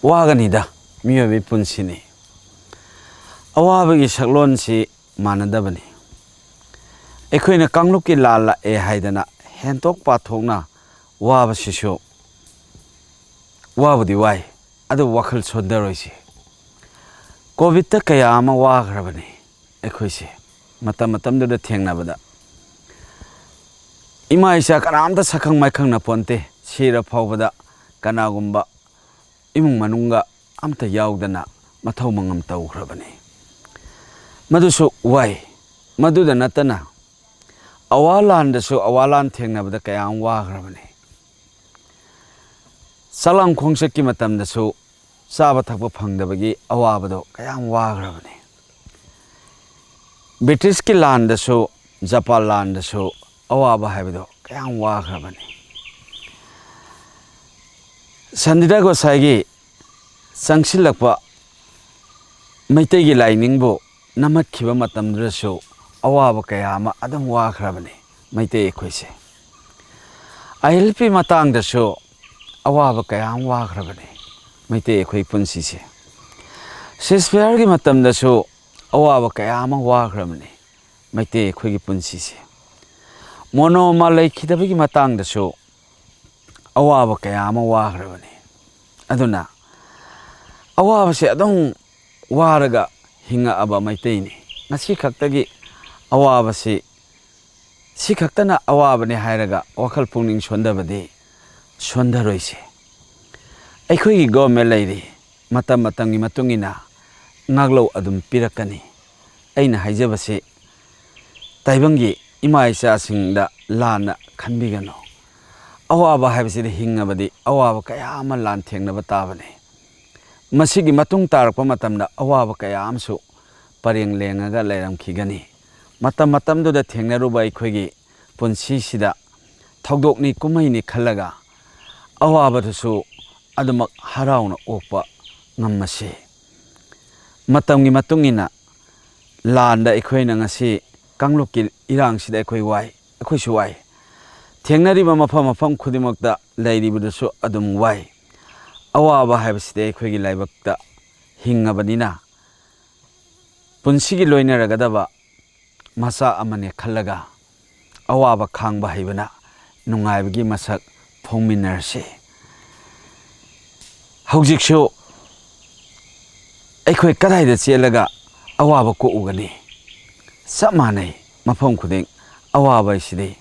ꯋꯥꯒꯅꯤꯗ, ꯃꯤꯑꯣꯏꯕꯒꯤ ꯄꯨꯟꯁꯤꯅꯤ꯫ ꯑꯋꯥꯕꯒꯤ ꯁꯛꯂꯣꯟꯁꯤ ꯃꯥꯟꯅꯗꯕꯅꯤ꯫ ꯑꯩꯈꯣꯏꯅ ꯀꯥꯡꯂꯨꯞꯀꯤ ꯂꯥꯟ ꯂꯥꯛꯑꯦ ꯍꯥꯏꯗꯅ ꯍꯦꯟꯇꯣꯛ ꯄꯥꯊꯣꯛꯅ ꯋꯥꯕꯁꯤꯁꯨ ꯋꯥꯕꯨꯗꯤ ꯋꯥꯏ, ꯑꯗꯨꯕꯨ ꯋꯥꯈꯜ ꯁꯣꯟꯊꯔꯣꯏꯁꯤ꯫ ꯀꯣꯚꯤꯠꯇ ꯀꯌꯥ ꯑꯃ ꯋꯥꯈ꯭ꯔꯕꯅꯤ ꯑꯩꯈꯣꯏꯁꯦ꯫ ꯃꯇꯝ ꯃꯇꯝꯗꯨꯗ ꯊꯦꯡꯅꯕꯗ ꯏꯃꯥ ꯏꯆꯥ ꯀꯅꯥꯝꯇ ꯁꯛꯈꯪ ꯃꯥꯏꯈꯪꯅ ꯄꯣꯟꯇꯦ꯫ ꯁꯤꯔ ꯐꯥꯎꯕꯗ ꯀꯅꯥꯒꯨꯝꯕ ꯏꯃꯨꯡ ꯃꯅꯨꯡꯒ ꯑꯝꯇ ꯌꯥꯎꯗꯅ ꯃꯊꯧ ꯃꯉꯝ ꯇꯧꯈ꯭ꯔꯕꯅꯤ꯫ ꯃꯗꯨꯁꯨ ꯋꯥꯏ꯫ ꯃꯗꯨꯗ ꯅꯠꯇꯅ ꯑꯋꯥ ꯂꯥꯟꯗꯁꯨ, ꯑꯋꯥ ꯂꯥꯟ ꯊꯦꯡꯅꯕꯗ ꯀꯌꯥ ꯑꯃ ꯋꯥꯈ꯭ꯔꯕꯅꯤ꯫ ꯆꯥꯛꯂꯥꯡ ꯈꯣꯡꯆꯠꯀꯤ ꯃꯇꯝꯗꯁꯨ ꯆꯥꯕ ꯊꯛꯄ ꯐꯪꯗꯕꯒꯤ ꯑꯋꯥꯕꯗꯣ ꯀꯌꯥꯝ ꯋꯥꯈ꯭ꯔꯕꯅꯤ꯫ ꯕ꯭ꯔꯤꯇꯤꯁꯀꯤ ꯂꯥꯟꯗꯁꯨ, ꯖꯄꯥꯟ ꯂꯥꯟꯗꯁꯨ ꯑꯋꯥꯕ ꯍꯥꯏꯕꯗꯣ ꯀꯌꯥꯝ ꯋꯥꯈ꯭ꯔꯕꯅꯤ꯫ ꯁꯟꯗꯤꯗꯥ ꯒꯣꯁꯥꯏꯒꯤ ꯆꯪꯁꯤꯜꯂꯛꯄ ꯃꯩꯇꯩꯒꯤ ꯂꯥꯏꯅꯤꯡꯕꯨ ꯅꯝꯍꯠꯈꯤꯕ ꯃꯇꯝꯗꯨꯗꯁꯨ ꯑꯋꯥꯕ ꯀꯌꯥ ꯑꯃ ꯑꯗꯨꯝ ꯋꯥꯈ꯭ꯔꯕꯅꯤ ꯃꯩꯇꯩ ꯑꯩꯈꯣꯏꯁꯦ꯫ ꯑꯥꯏ ꯑꯦꯜ ꯄꯤ ꯃꯇꯥꯡꯗꯁꯨ ꯑꯋꯥꯕ ꯀꯌꯥ ꯑꯃ ꯋꯥꯈ꯭ꯔꯕꯅꯤ ꯃꯩꯇꯩ ꯑꯩꯈꯣꯏ ꯄꯨꯟꯁꯤꯁꯦ꯫ ꯁꯤꯁꯐꯤꯌꯥꯔꯒꯤ ꯃꯇꯝꯗꯁꯨ ꯑꯋꯥꯕ ꯀꯌꯥ ꯑꯃ ꯋꯥꯈ꯭ꯔꯕꯅꯤ ꯃꯩꯇꯩ ꯑꯩꯈꯣꯏꯒꯤ ꯄꯨꯟꯁꯤꯁꯦ꯫ ꯃꯣꯅꯣꯃꯥ ꯂꯩꯈꯤꯗꯕꯒꯤ ꯃꯇꯥꯡꯗꯁꯨ ꯑꯋꯥꯕ ꯀꯌꯥ ꯑꯃ ꯋꯥꯈ꯭ꯔꯕꯅꯤ꯫ ꯑꯗꯨꯅ ꯑꯋꯥꯕꯁꯦ ꯑꯗꯨꯝ ꯋꯥꯔꯒ ꯍꯤꯡꯉꯛꯑꯕ ꯃꯩꯇꯩꯅꯤ꯫ ꯉꯁꯤ ꯈꯛꯇꯒꯤ ꯑꯋꯥꯕꯁꯤ, ꯁꯤ ꯈꯛꯇꯅ ꯑꯋꯥꯕꯅꯤ ꯍꯥꯏꯔꯒ ꯋꯥꯈꯜ ꯄꯨꯛꯅꯤꯡ ꯁꯣꯟꯊꯕꯗꯤ ꯁꯣꯟꯊꯔꯣꯏꯁꯦ꯫ ꯑꯩꯈꯣꯏꯒꯤ ꯒꯣꯔꯃꯦꯟ ꯂꯩꯔꯤ, ꯃꯇꯝ ꯃꯇꯝꯒꯤ ꯃꯇꯨꯡ ꯏꯟꯅ ꯉꯥꯛꯂꯧ ꯑꯗꯨꯝ ꯄꯤꯔꯛꯀꯅꯤ꯫ ꯑꯩꯅ ꯍꯥꯏꯖꯕꯁꯤ ꯇꯥꯏꯕꯪꯒꯤ ꯏꯃꯥ ꯏꯆꯥꯁꯤꯡꯗ ꯂꯥꯟꯅ ꯈꯟꯕꯤꯒꯅꯨ꯫ ꯑꯋꯥꯕ ꯍꯥꯏꯕꯁꯤꯗꯤ ꯍꯤꯡꯉꯕꯗꯤ ꯑꯋꯥꯕ ꯀꯌꯥ ꯑꯃ ꯂꯥꯟꯊꯦꯡꯅꯕ ꯇꯥꯕꯅꯤ꯫ ꯃꯁꯤꯒꯤ ꯃꯇꯨꯡ ꯇꯥꯔꯛꯄ ꯃꯇꯝꯗ ꯑꯋꯥꯕ ꯀꯌꯥ ꯑꯃꯁꯨ ꯄꯔꯦꯡ ꯂꯦꯡꯉꯒ ꯂꯩꯔꯝꯈꯤꯒꯅꯤ꯫ ꯃꯇꯝ ꯃꯇꯝꯗꯨꯗ ꯊꯦꯡꯅꯔꯨꯕ ꯑꯩꯈꯣꯏꯒꯤ ꯄꯨꯟꯁꯤꯁꯤꯗ ꯊꯧꯗꯣꯛꯅꯤ ꯀꯨꯝꯍꯩꯅꯤ ꯈꯜꯂꯒ ꯑꯋꯥꯕꯗꯨꯁꯨ ꯑꯗꯨꯃꯛ ꯍꯔꯥꯎꯅ ꯑꯣꯛꯄ ꯉꯝꯃꯁꯤ꯫ ꯃꯇꯝꯒꯤ ꯃꯇꯨꯡ ꯏꯟꯅ ꯂꯥꯟꯗ ꯑꯩꯈꯣꯏꯅ ꯉꯁꯤ ꯀꯥꯡꯂꯨꯞꯀꯤ ꯏꯔꯥꯡꯁꯤꯗ ꯑꯩꯈꯣꯏ ꯋꯥꯏ, ꯑꯩꯈꯣꯏꯁꯨ ꯋꯥꯏ꯫ ꯊꯦꯡꯅꯔꯤꯕ ꯃꯐꯝ ꯃꯐꯝ ꯈꯨꯗꯤꯡꯃꯛꯇ ꯂꯩꯔꯤꯕꯗꯨꯁꯨ ꯑꯗꯨꯝ ꯋꯥꯏ꯫ ꯑꯋꯥꯕ ꯍꯥꯏꯕꯁꯤꯗꯤ ꯑꯩꯈꯣꯏꯒꯤ ꯂꯥꯏꯕꯛꯇ ꯍꯤꯡꯉꯕꯅꯤꯅ ꯄꯨꯟꯁꯤꯒꯤ ꯂꯣꯏꯅꯔꯒꯗꯕ ꯃꯆꯥꯛ ꯑꯃꯅꯦ ꯈꯜꯂꯒ ꯑꯋꯥꯕ ꯈꯥꯡꯕ ꯍꯩꯕꯅ ꯅꯨꯡꯉꯥꯏꯕꯒꯤ ꯃꯁꯛ ꯐꯣꯡꯃꯤꯟꯅꯔꯁꯤ꯫ ꯍꯧꯖꯤꯛꯁꯨ ꯑꯩꯈꯣꯏ ꯀꯗꯥꯏꯗ ꯆꯦꯜꯂꯒ ꯑꯋꯥꯕ ꯀꯣꯛꯎꯒꯅꯤ? ꯆꯞ ꯃꯥꯟꯅꯩ, ꯃꯐꯝ ꯈꯨꯗꯤꯡ ꯑꯋꯥꯕ ꯍꯥꯏꯁꯤꯗꯤ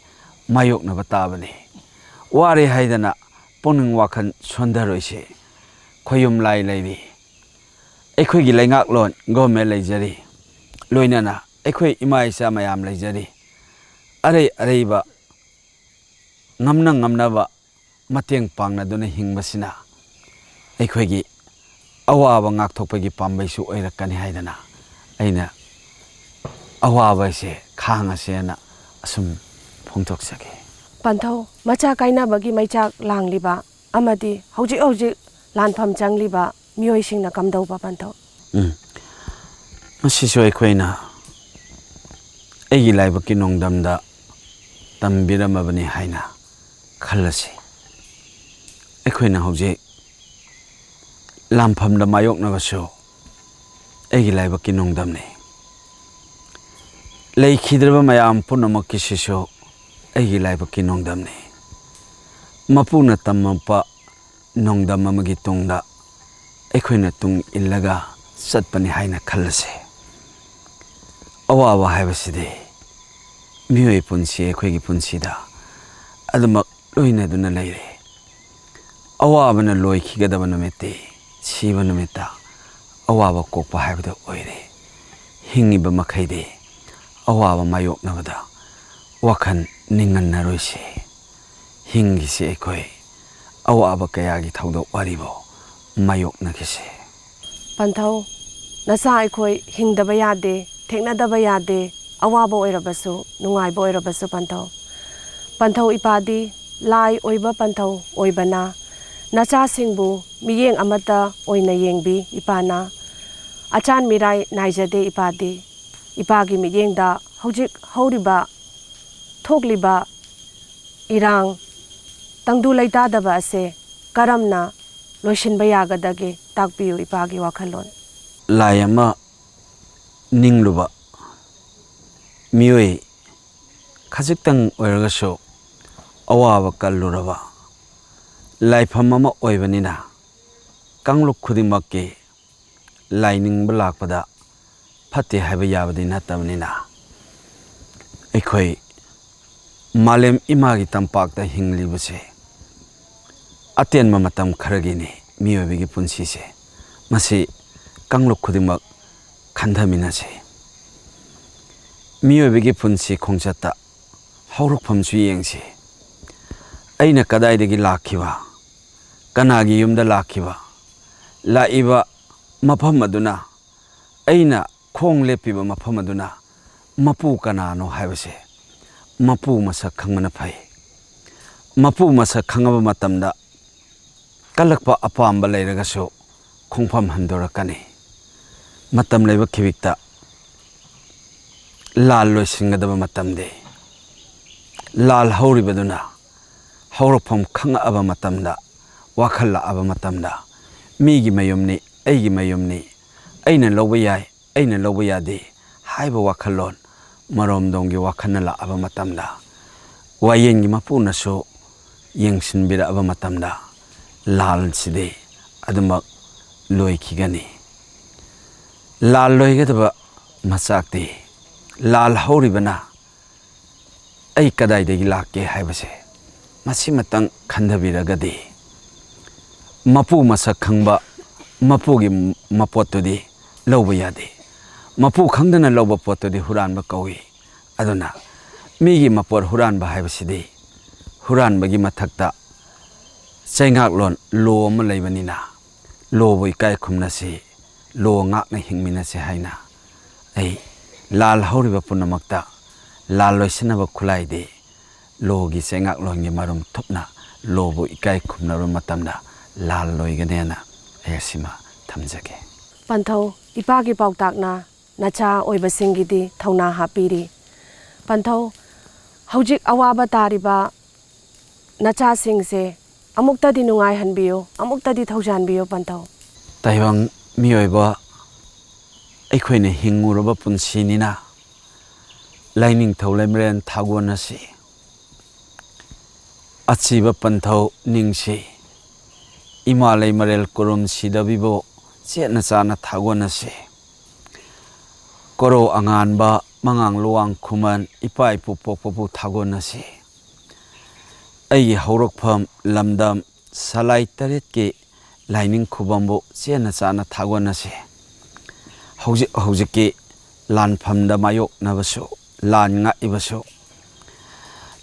ꯃꯥꯌꯣꯛꯅꯕ ꯇꯥꯕꯅꯤ꯫ ꯋꯥꯔꯦ ꯍꯥꯏꯗꯅ ꯄꯨꯛꯅꯤꯡ ꯋꯥꯈꯜ ꯁꯣꯟꯊꯔꯣꯏꯁꯤ꯫ ꯈꯣꯌꯨꯝ ꯂꯥꯏ ꯂꯩꯔꯤ, ꯑꯩꯈꯣꯏꯒꯤ ꯂꯩꯉꯥꯛꯂꯣꯟ ꯒꯣꯔꯃꯦꯟ ꯂꯩꯖꯔꯤ, ꯂꯣꯏꯅꯅ ꯑꯩꯈꯣꯏ ꯏꯃꯥ ꯏꯆꯥ ꯃꯌꯥꯝ ꯂꯩꯖꯔꯤ꯫ ꯑꯔꯩ ꯑꯔꯩꯕ ꯉꯝꯅ ꯉꯝꯅꯕ ꯃꯇꯦꯡ ꯄꯥꯡꯅꯗꯨꯅ ꯍꯤꯡꯕꯁꯤꯅ ꯑꯩꯈꯣꯏꯒꯤ ꯑꯋꯥꯕ ꯉꯥꯛꯊꯣꯛꯄꯒꯤ ꯄꯥꯝꯕꯩꯁꯨ ꯑꯣꯏꯔꯛꯀꯅꯤ ꯍꯥꯏꯗꯅ ꯑꯩꯅ ꯑꯋꯥꯕꯁꯦ ꯈꯥꯡꯉꯁꯦꯅ ꯑꯁꯨꯝ ꯐꯣꯡꯗꯣꯛꯆꯒꯦ꯫ ꯄꯟꯊꯧ, ꯃꯆꯥ ꯀꯥꯏꯅꯕꯒꯤ ꯃꯩꯆꯥꯛ ꯂꯥꯡꯂꯤꯕ ꯑꯃꯗꯤ ꯍꯧꯖꯤꯛ ꯍꯧꯖꯤꯛ ꯂꯥꯟꯐꯝ ꯆꯪꯂꯤꯕ ꯃꯤꯑꯣꯏꯁꯤꯡꯅ ꯀꯝꯗꯧꯕ ꯄꯟꯊꯧ? ꯎꯝ꯫ ꯃꯁꯤꯁꯨ ꯑꯩꯈꯣꯏꯅ ꯑꯩꯒꯤ ꯂꯥꯏꯕꯛꯀꯤ ꯅꯣꯡꯗꯝꯗ ꯇꯝꯕꯤꯔꯝꯃꯕꯅꯤ ꯍꯥꯏꯅ ꯈꯜꯂꯁꯤ꯫ ꯑꯩꯈꯣꯏꯅ ꯍꯧꯖꯤꯛ ꯂꯥꯟꯐꯝꯗ ꯃꯥꯌꯣꯛꯅꯕꯁꯨ ꯑꯩꯒꯤ ꯂꯥꯏꯕꯛꯀꯤ ꯅꯣꯡꯗꯝꯅꯤ꯫ ꯂꯩꯈꯤꯗ꯭ꯔꯕ ꯃꯌꯥꯝ ꯄꯨꯝꯅꯃꯛꯀꯤꯁꯤꯁꯨ ꯑꯩꯒꯤ ꯂꯥꯏꯕꯛꯀꯤ ꯅꯣꯡꯗꯝꯅꯤ꯫ ꯃꯄꯨꯅ ꯇꯝꯃꯛꯄ ꯅꯣꯡꯗꯝ ꯑꯃꯒꯤ ꯇꯨꯡꯗ ꯑꯩꯈꯣꯏꯅ ꯇꯨꯡ ꯏꯜꯂꯒ ꯆꯠꯄꯅꯤ ꯍꯥꯏꯅ ꯈꯜꯂꯁꯦ꯫ ꯑꯋꯥꯕ ꯍꯥꯏꯕꯁꯤꯗꯤ ꯃꯤꯑꯣꯏ ꯄꯨꯟꯁꯤ ꯑꯩꯈꯣꯏꯒꯤ ꯄꯨꯟꯁꯤꯗ ꯑꯗꯨꯃꯛ ꯂꯣꯏꯅꯗꯨꯅ ꯂꯩꯔꯦ꯫ ꯑꯋꯥꯕꯅ ꯂꯣꯏꯈꯤꯒꯗꯕ ꯅꯨꯃꯤꯠꯇꯤ ꯁꯤꯕ ꯅꯨꯃꯤꯠꯇ ꯑꯋꯥꯕ ꯀꯣꯛꯄ ꯍꯥꯏꯕꯗꯨ ꯑꯣꯏꯔꯦ꯫ ꯍꯤꯡꯉꯤꯕ ꯃꯈꯩꯗꯤ ꯑꯋꯥꯕ ꯃꯥꯌꯣꯛꯅꯕꯗ ꯋꯥꯈꯜ ꯅꯤꯡꯍꯟꯅꯔꯣꯏꯁꯤ꯫ ꯍꯤꯡꯈꯤꯁꯤ ꯑꯩꯈꯣꯏ꯫ ꯑꯋꯥꯕ ꯀꯌꯥꯒꯤ ꯊꯧꯗꯣꯛ ꯋꯥꯔꯤꯕꯨ ꯃꯥꯌꯣꯛꯅꯈꯤꯁꯤ꯫ ꯄꯟꯊꯧ, ꯅꯆꯥ ꯑꯩꯈꯣꯏ ꯍꯤꯡꯗꯕ ꯌꯥꯗꯦ, ꯊꯦꯡꯅꯗꯕ ꯌꯥꯗꯦ, ꯑꯋꯥꯕ ꯑꯣꯏꯔꯕꯁꯨ ꯅꯨꯡꯉꯥꯏꯕ ꯑꯣꯏꯔꯕꯁꯨ ꯄꯟꯊꯧ꯫ ꯄꯟꯊꯧ ꯏꯄꯥꯗꯤ ꯂꯥꯏ ꯑꯣꯏꯕ ꯄꯟꯊꯧ ꯑꯣꯏꯕꯅ ꯅꯆꯥꯁꯤꯡꯕꯨ ꯃꯤꯠꯌꯦꯡ ꯑꯃꯠꯇ ꯑꯣꯏꯅ ꯌꯦꯡꯕꯤ ꯏꯄꯥꯅ꯫ ꯑꯆꯥꯟ ꯃꯤꯔꯥꯏ ꯅꯥꯏꯖꯗꯦ ꯏꯄꯥꯗꯤ꯫ ꯏꯄꯥꯒꯤ ꯃꯤꯠꯌꯦꯡꯗ ꯍꯧꯖꯤꯛ ꯍꯧꯔꯤꯕ ꯊꯣꯛꯂꯤꯕ ꯏꯔꯥꯡ ꯇꯪꯗꯨ ꯂꯩꯇꯥꯗꯕ ꯑꯁꯦ ꯀꯔꯝꯅ ꯂꯣꯏꯁꯤꯟꯕ ꯌꯥꯒꯗꯒꯦ ꯇꯥꯛꯄꯤꯌꯨ ꯏꯄꯥꯒꯤ ꯋꯥꯈꯜꯂꯣꯟ꯫ ꯂꯥꯏ ꯑꯃ ꯅꯤꯡꯂꯨꯕ ꯃꯤꯑꯣꯏ ꯈꯖꯤꯛꯇꯪ ꯑꯣꯏꯔꯒꯁꯨ ꯑꯋꯥꯕ ꯀꯜꯂꯨꯔꯕ ꯂꯥꯏꯐꯝ ꯑꯃ ꯑꯣꯏꯕꯅꯤꯅ ꯀꯥꯡꯂꯨꯞ ꯈꯨꯗꯤꯡꯃꯛꯀꯤ ꯂꯥꯏꯅꯤꯡꯕ ꯂꯥꯛꯄꯗ ꯐꯠꯇꯦ ꯍꯥꯏꯕ ꯌꯥꯕꯗꯤ ꯅꯠꯇꯕꯅꯤꯅ ꯑꯩꯈꯣꯏ ꯃꯥꯂꯦꯝ ꯏꯃꯥꯒꯤ ꯇꯝꯄꯥꯛꯇ ꯍꯤꯡꯂꯤꯕꯁꯦ ꯑꯇꯦꯟꯕ ꯃꯇꯝ ꯈꯔꯒꯤꯅꯤ꯫ ꯃꯤꯑꯣꯏꯕꯒꯤ ꯄꯨꯟꯁꯤꯁꯦ ꯃꯁꯤ ꯀꯥꯡꯂꯨꯞ ꯈꯨꯗꯤꯡꯃꯛ ꯈꯟꯊꯃꯤꯟꯅꯁꯤ꯫ ꯃꯤꯑꯣꯏꯕꯒꯤ ꯄꯨꯟꯁꯤ ꯈꯣꯡꯆꯠꯇ ꯍꯧꯔꯛꯐꯝꯁꯨ ꯌꯦꯡꯁꯤ꯫ ꯑꯩꯅ ꯀꯗꯥꯏꯗꯒꯤ ꯂꯥꯛꯈꯤꯕ, ꯀꯅꯥꯒꯤ ꯌꯨꯝꯗ ꯂꯥꯛꯈꯤꯕ, ꯂꯥꯛꯏꯕ ꯃꯐꯝ ꯑꯗꯨꯅ, ꯑꯩꯅ ꯈꯣꯡ ꯂꯦꯞꯄꯤꯕ ꯃꯐꯝ ꯑꯗꯨꯅ ꯃꯄꯨ ꯀꯅꯥꯅꯣ ꯍꯥꯏꯕꯁꯦ ꯃꯄꯨ ꯃꯁꯛ ꯈꯪꯕꯅ ꯐꯩ꯫ ꯃꯄꯨ ꯃꯁꯛ ꯈꯪꯉꯕ ꯃꯇꯝꯗ ꯀꯜꯂꯛꯄ ꯑꯄꯥꯝꯕ ꯂꯩꯔꯒꯁꯨ ꯈꯣꯡꯐꯝ ꯍꯟꯗꯣꯔꯛꯀꯅꯤ꯫ ꯃꯇꯝ ꯂꯩꯕ ꯈꯤꯕꯤꯛꯇ ꯂꯥꯜ ꯂꯣꯏꯁꯤꯟꯒꯗꯕ ꯃꯇꯝꯗꯤ, ꯂꯥꯜ ꯍꯧꯔꯤꯕꯗꯨꯅ ꯍꯧꯔꯛꯐꯝ ꯈꯪꯉꯛꯑꯕ ꯃꯇꯝꯗ, ꯋꯥꯈꯜ ꯂꯥꯛꯑꯕ ꯃꯇꯝꯗ, ꯃꯤꯒꯤ ꯃꯌꯨꯝꯅꯤ, ꯑꯩꯒꯤ ꯃꯌꯨꯝꯅꯤ, ꯑꯩꯅ ꯂꯧꯕ ꯌꯥꯏ, ꯑꯩꯅ ꯂꯧꯕ ꯌꯥꯗꯦ ꯍꯥꯏꯕ ꯋꯥꯈꯜꯂꯣꯟ ꯃꯔꯣꯝꯗꯣꯝꯒꯤ ꯋꯥꯈꯜꯅ ꯂꯥꯛꯑꯕ ꯃꯇꯝꯗ, ꯋꯥꯌꯦꯟꯒꯤ ꯃꯄꯨꯅꯁꯨ ꯌꯦꯡꯁꯤꯟꯕꯤꯔꯛꯑꯕ ꯃꯇꯝꯗ, ꯂꯥꯜꯁꯤꯗꯤ ꯑꯗꯨꯃꯛ ꯂꯣꯏꯈꯤꯒꯅꯤ꯫ ꯂꯥꯜ ꯂꯣꯏꯒꯗꯕ ꯃꯆꯥꯛꯇꯤ, ꯂꯥꯜ ꯍꯧꯔꯤꯕꯅ ꯑꯩ ꯀꯗꯥꯏꯗꯒꯤ ꯂꯥꯛꯀꯦ ꯍꯥꯏꯕꯁꯦ ꯃꯁꯤꯃꯇꯪ ꯈꯟꯊꯕꯤꯔꯒꯗꯤ, ꯃꯄꯨ ꯃꯁꯛ ꯈꯪꯕ ꯃꯄꯨꯒꯤ ꯃꯄꯣꯠꯇꯨꯗꯤ ꯂꯧꯕ ꯌꯥꯗꯦ꯫ ꯃꯄꯨ ꯈꯪꯗꯅ ꯂꯧꯕ ꯄꯣꯠꯇꯨꯗꯤ ꯍꯨꯔꯥꯟꯕ ꯀꯧꯏ꯫ ꯑꯗꯨꯅ ꯃꯤꯒꯤ ꯃꯄꯣꯠ ꯍꯨꯔꯥꯟꯕ ꯍꯥꯏꯕꯁꯤꯗꯤ ꯍꯨꯔꯥꯟꯕꯒꯤ ꯃꯊꯛꯇ ꯆꯩꯉꯥꯛꯂꯣꯟ, ꯂꯣ ꯑꯃ ꯂꯩꯕꯅꯤꯅ, ꯂꯣꯕꯨ ꯏꯀꯥꯏ ꯈꯨꯝꯅꯁꯤ, ꯂꯣ ꯉꯥꯛꯅ ꯍꯤꯡꯃꯤꯟꯅꯁꯤ ꯍꯥꯏꯅ ꯑꯩ ꯂꯥꯜ ꯍꯧꯔꯤꯕ ꯄꯨꯝꯅꯃꯛꯇ ꯂꯥꯜ ꯂꯣꯏꯁꯤꯟꯅꯕ ꯈꯨꯠꯂꯥꯏꯗꯤ ꯂꯣꯒꯤ ꯆꯩꯉꯥꯛꯂꯣꯟꯒꯤ ꯃꯔꯨꯝ ꯊꯨꯞꯅ ꯂꯣꯕꯨ ꯏꯀꯥꯏ ꯈꯨꯝꯅꯕ ꯃꯇꯝꯗ ꯂꯥꯜ ꯂꯣꯏꯒꯅꯦꯅ ꯑꯩ ꯑꯁꯤꯃ ꯊꯝꯖꯒꯦ꯫ ꯄꯟꯊꯧ, ꯏꯄꯥꯒꯤ ꯄꯥꯎꯇꯥꯛꯅ ꯅꯆꯥ ꯑꯣꯏꯕꯁꯤꯡꯒꯤꯗꯤ ꯊꯧꯅꯥ ꯍꯥꯞꯄꯤꯔꯤ꯫ ꯄꯟꯊꯧ, ꯍꯧꯖꯤꯛ ꯑꯋꯥꯕ ꯇꯥꯔꯤꯕ ꯅꯆꯥꯁꯤꯡꯁꯦ ꯑꯃꯨꯛꯇꯗꯤ ꯅꯨꯡꯉꯥꯏꯍꯟꯕꯤꯌꯨ, ꯑꯃꯨꯛꯇꯗꯤ ꯊꯧꯖꯥꯟꯕꯤꯌꯨ, ꯄꯟꯊꯧ꯫ ꯇꯥꯏꯕꯪ ꯃꯤꯑꯣꯏꯕ ꯑꯩꯈꯣꯏꯅ ꯍꯤꯡꯉꯨꯔꯕ ꯄꯨꯟꯁꯤꯅꯤꯅ, ꯂꯥꯏꯅꯤꯡꯊꯧ ꯂꯩꯃꯔꯦꯟ ꯊꯥꯒꯣꯟ ꯑꯁꯤ ꯑꯆꯤꯕ ꯄꯟꯊꯧ ꯅꯤꯡꯁꯤ, ꯏꯃꯥ ꯂꯩꯃꯔꯦꯜ ꯀꯨꯔꯨꯝ ꯁꯤꯗꯕꯤꯕꯨ ꯆꯦꯠꯅ ꯆꯥꯅ ꯊꯥꯒꯣꯟꯅꯁꯤ꯫ ꯀꯣꯔꯧ ꯑꯉꯥꯟꯕ, ꯃꯉꯥꯡ ꯂꯨꯋꯥꯡ ꯈꯨꯃꯟ, ꯏꯄꯥ ꯏꯄꯨ ꯄꯣꯛꯄꯕꯨ ꯊꯥꯒꯣꯟꯅꯁꯤ꯫ ꯑꯩꯒꯤ ꯍꯧꯔꯛꯐꯝ ꯂꯝꯗꯝ ꯁꯂꯥꯏ ꯇꯔꯦꯠꯀꯤ ꯂꯥꯏꯅꯤꯡ ꯈꯨꯕꯝꯕꯨ ꯆꯦꯠꯅ ꯆꯥꯅ ꯊꯥꯒꯣꯟꯅꯁꯤ꯫ ꯍꯧꯖꯤꯛ ꯍꯧꯖꯤꯛꯀꯤ ꯂꯥꯟꯐꯝꯗ ꯃꯥꯌꯣꯛꯅꯕꯁꯨ, ꯂꯥꯟ ꯉꯥꯛꯏꯕꯁꯨ,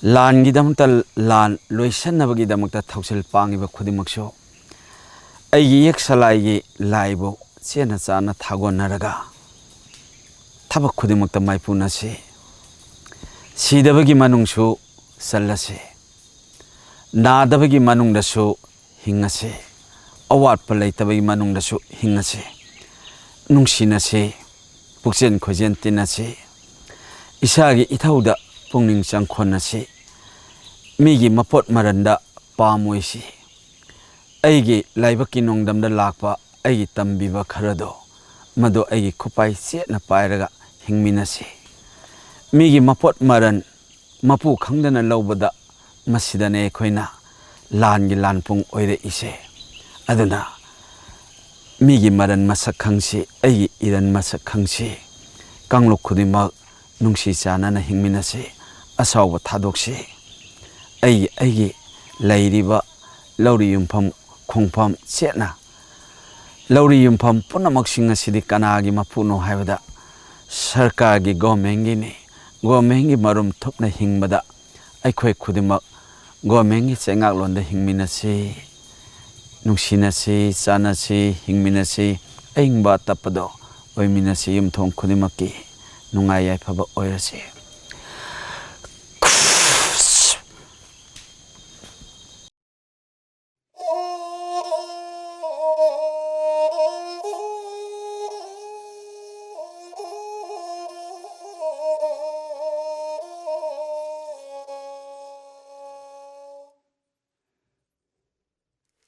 ꯂꯥꯟꯒꯤꯗꯃꯛꯇ, ꯂꯥꯟ ꯂꯣꯏꯁꯤꯟꯅꯕꯒꯤꯗꯃꯛꯇ ꯊꯧꯁꯤꯜ ꯄꯥꯡꯉꯤꯕ ꯈꯨꯗꯤꯡꯃꯛꯁꯨ ꯑꯩꯒꯤ ꯌꯦꯛ ꯁꯂꯥꯏꯒꯤ ꯂꯥꯏꯕꯨ ꯆꯦꯠꯅ ꯆꯥꯅ ꯊꯥꯒꯣꯟꯅꯔꯒ ꯊꯕꯛ ꯈꯨꯗꯤꯡꯃꯛꯇ ꯃꯥꯏꯄꯨꯅꯁꯤ꯫ ꯁꯤꯗꯕꯒꯤ ꯃꯅꯨꯡꯁꯨ ꯆꯜꯂꯁꯤ꯫ ꯅꯥꯗꯕꯒꯤ ꯃꯅꯨꯡꯗꯁꯨ ꯍꯤꯡꯉꯁꯤ꯫ ꯑꯋꯥꯠꯄ ꯂꯩꯇꯕꯒꯤ ꯃꯅꯨꯡꯗꯁꯨ ꯍꯤꯡꯉꯁꯤ꯫ ꯅꯨꯡꯁꯤꯅꯁꯤ꯫ ꯄꯨꯛꯆꯦꯟ ꯈꯣꯏꯖꯦꯟ ꯇꯤꯟꯅꯁꯤ꯫ ꯏꯁꯥꯒꯤ ꯏꯊꯧꯗ ꯄꯨꯛꯅꯤꯡ ꯆꯪꯈꯣꯟꯅꯁꯤ꯫ ꯃꯤꯒꯤ ꯃꯄꯣꯠ ꯃꯔꯟꯗ ꯄꯥꯝꯃꯣꯏꯁꯤ꯫ ꯑꯩꯒꯤ ꯂꯥꯏꯕꯛꯀꯤ ꯅꯣꯡꯗꯝꯗ ꯂꯥꯛꯄ ꯑꯩꯒꯤ ꯇꯝꯕꯤꯕ ꯈꯔꯗꯣ, ꯃꯗꯨ ꯑꯩꯒꯤ ꯈꯨꯄꯥꯏ ꯆꯦꯠꯅ ꯄꯥꯏꯔꯒ ꯍꯤꯡꯃꯤꯟꯅꯁꯤ꯫ ꯃꯤꯒꯤ ꯃꯄꯣꯠ ꯃꯔꯟ ꯃꯄꯨ ꯈꯪꯗꯅ ꯂꯧꯕꯗ, ꯃꯁꯤꯗꯅꯦ ꯑꯩꯈꯣꯏꯅ ꯂꯥꯟꯒꯤ ꯂꯥꯟꯄꯨꯡ ꯑꯣꯏꯔꯛꯏꯁꯦ꯫ ꯑꯗꯨꯅ ꯃꯤꯒꯤ ꯃꯔꯟ ꯃꯁꯛ ꯈꯪꯁꯤ, ꯑꯩꯒꯤ ꯏꯔꯟ ꯃꯁꯛ ꯈꯪꯁꯤ꯫ ꯀꯥꯡꯂꯨꯞ ꯈꯨꯗꯤꯡꯃꯛ ꯅꯨꯡꯁꯤ ꯆꯥꯟꯅꯅ ꯍꯤꯡꯃꯤꯟꯅꯁꯤ꯫ ꯑꯁꯥꯎꯕ ꯊꯥꯗꯣꯛꯁꯤ꯫ ꯑꯩꯒꯤ ꯑꯩꯒꯤ ꯂꯩꯔꯤꯕ ꯂꯧꯔꯤ ꯌꯨꯝꯐꯝ ꯈꯣꯡꯐꯝ ꯆꯦꯠꯅ ꯂꯧꯔꯤ ꯌꯨꯝꯐꯝ ꯄꯨꯝꯅꯃꯛꯁꯤꯡ ꯑꯁꯤꯗꯤ ꯀꯅꯥꯒꯤ ꯃꯄꯨꯅꯣ ꯍꯥꯏꯕꯗ ꯁꯔꯀꯥꯔꯒꯤ, ꯒꯣꯔꯃꯦꯟꯒꯤꯅꯤ꯫ ꯒꯣꯔꯃꯦꯟꯒꯤ ꯃꯔꯨꯝ ꯊꯨꯞꯅ ꯍꯤꯡꯕꯗ ꯑꯩꯈꯣꯏ ꯈꯨꯗꯤꯡꯃꯛ ꯒꯣꯔꯃꯦꯟꯒꯤ ꯆꯩꯉꯥꯛꯂꯣꯟꯗ ꯍꯤꯡꯃꯤꯟꯅꯁꯤ, ꯅꯨꯡꯁꯤꯅꯁꯤ, ꯆꯥꯟꯅꯁꯤ, ꯍꯤꯡꯃꯤꯟꯅꯁꯤ, ꯑꯍꯤꯡꯕ ꯑꯇꯞꯄꯗꯣ ꯑꯣꯏꯃꯤꯟꯅꯁꯤ꯫ ꯌꯨꯝꯊꯣꯡ ꯈꯨꯗꯤꯡꯃꯛꯀꯤ ꯅꯨꯡꯉꯥꯏ ꯌꯥꯏꯐꯕ ꯑꯣꯏꯔꯁꯤ꯫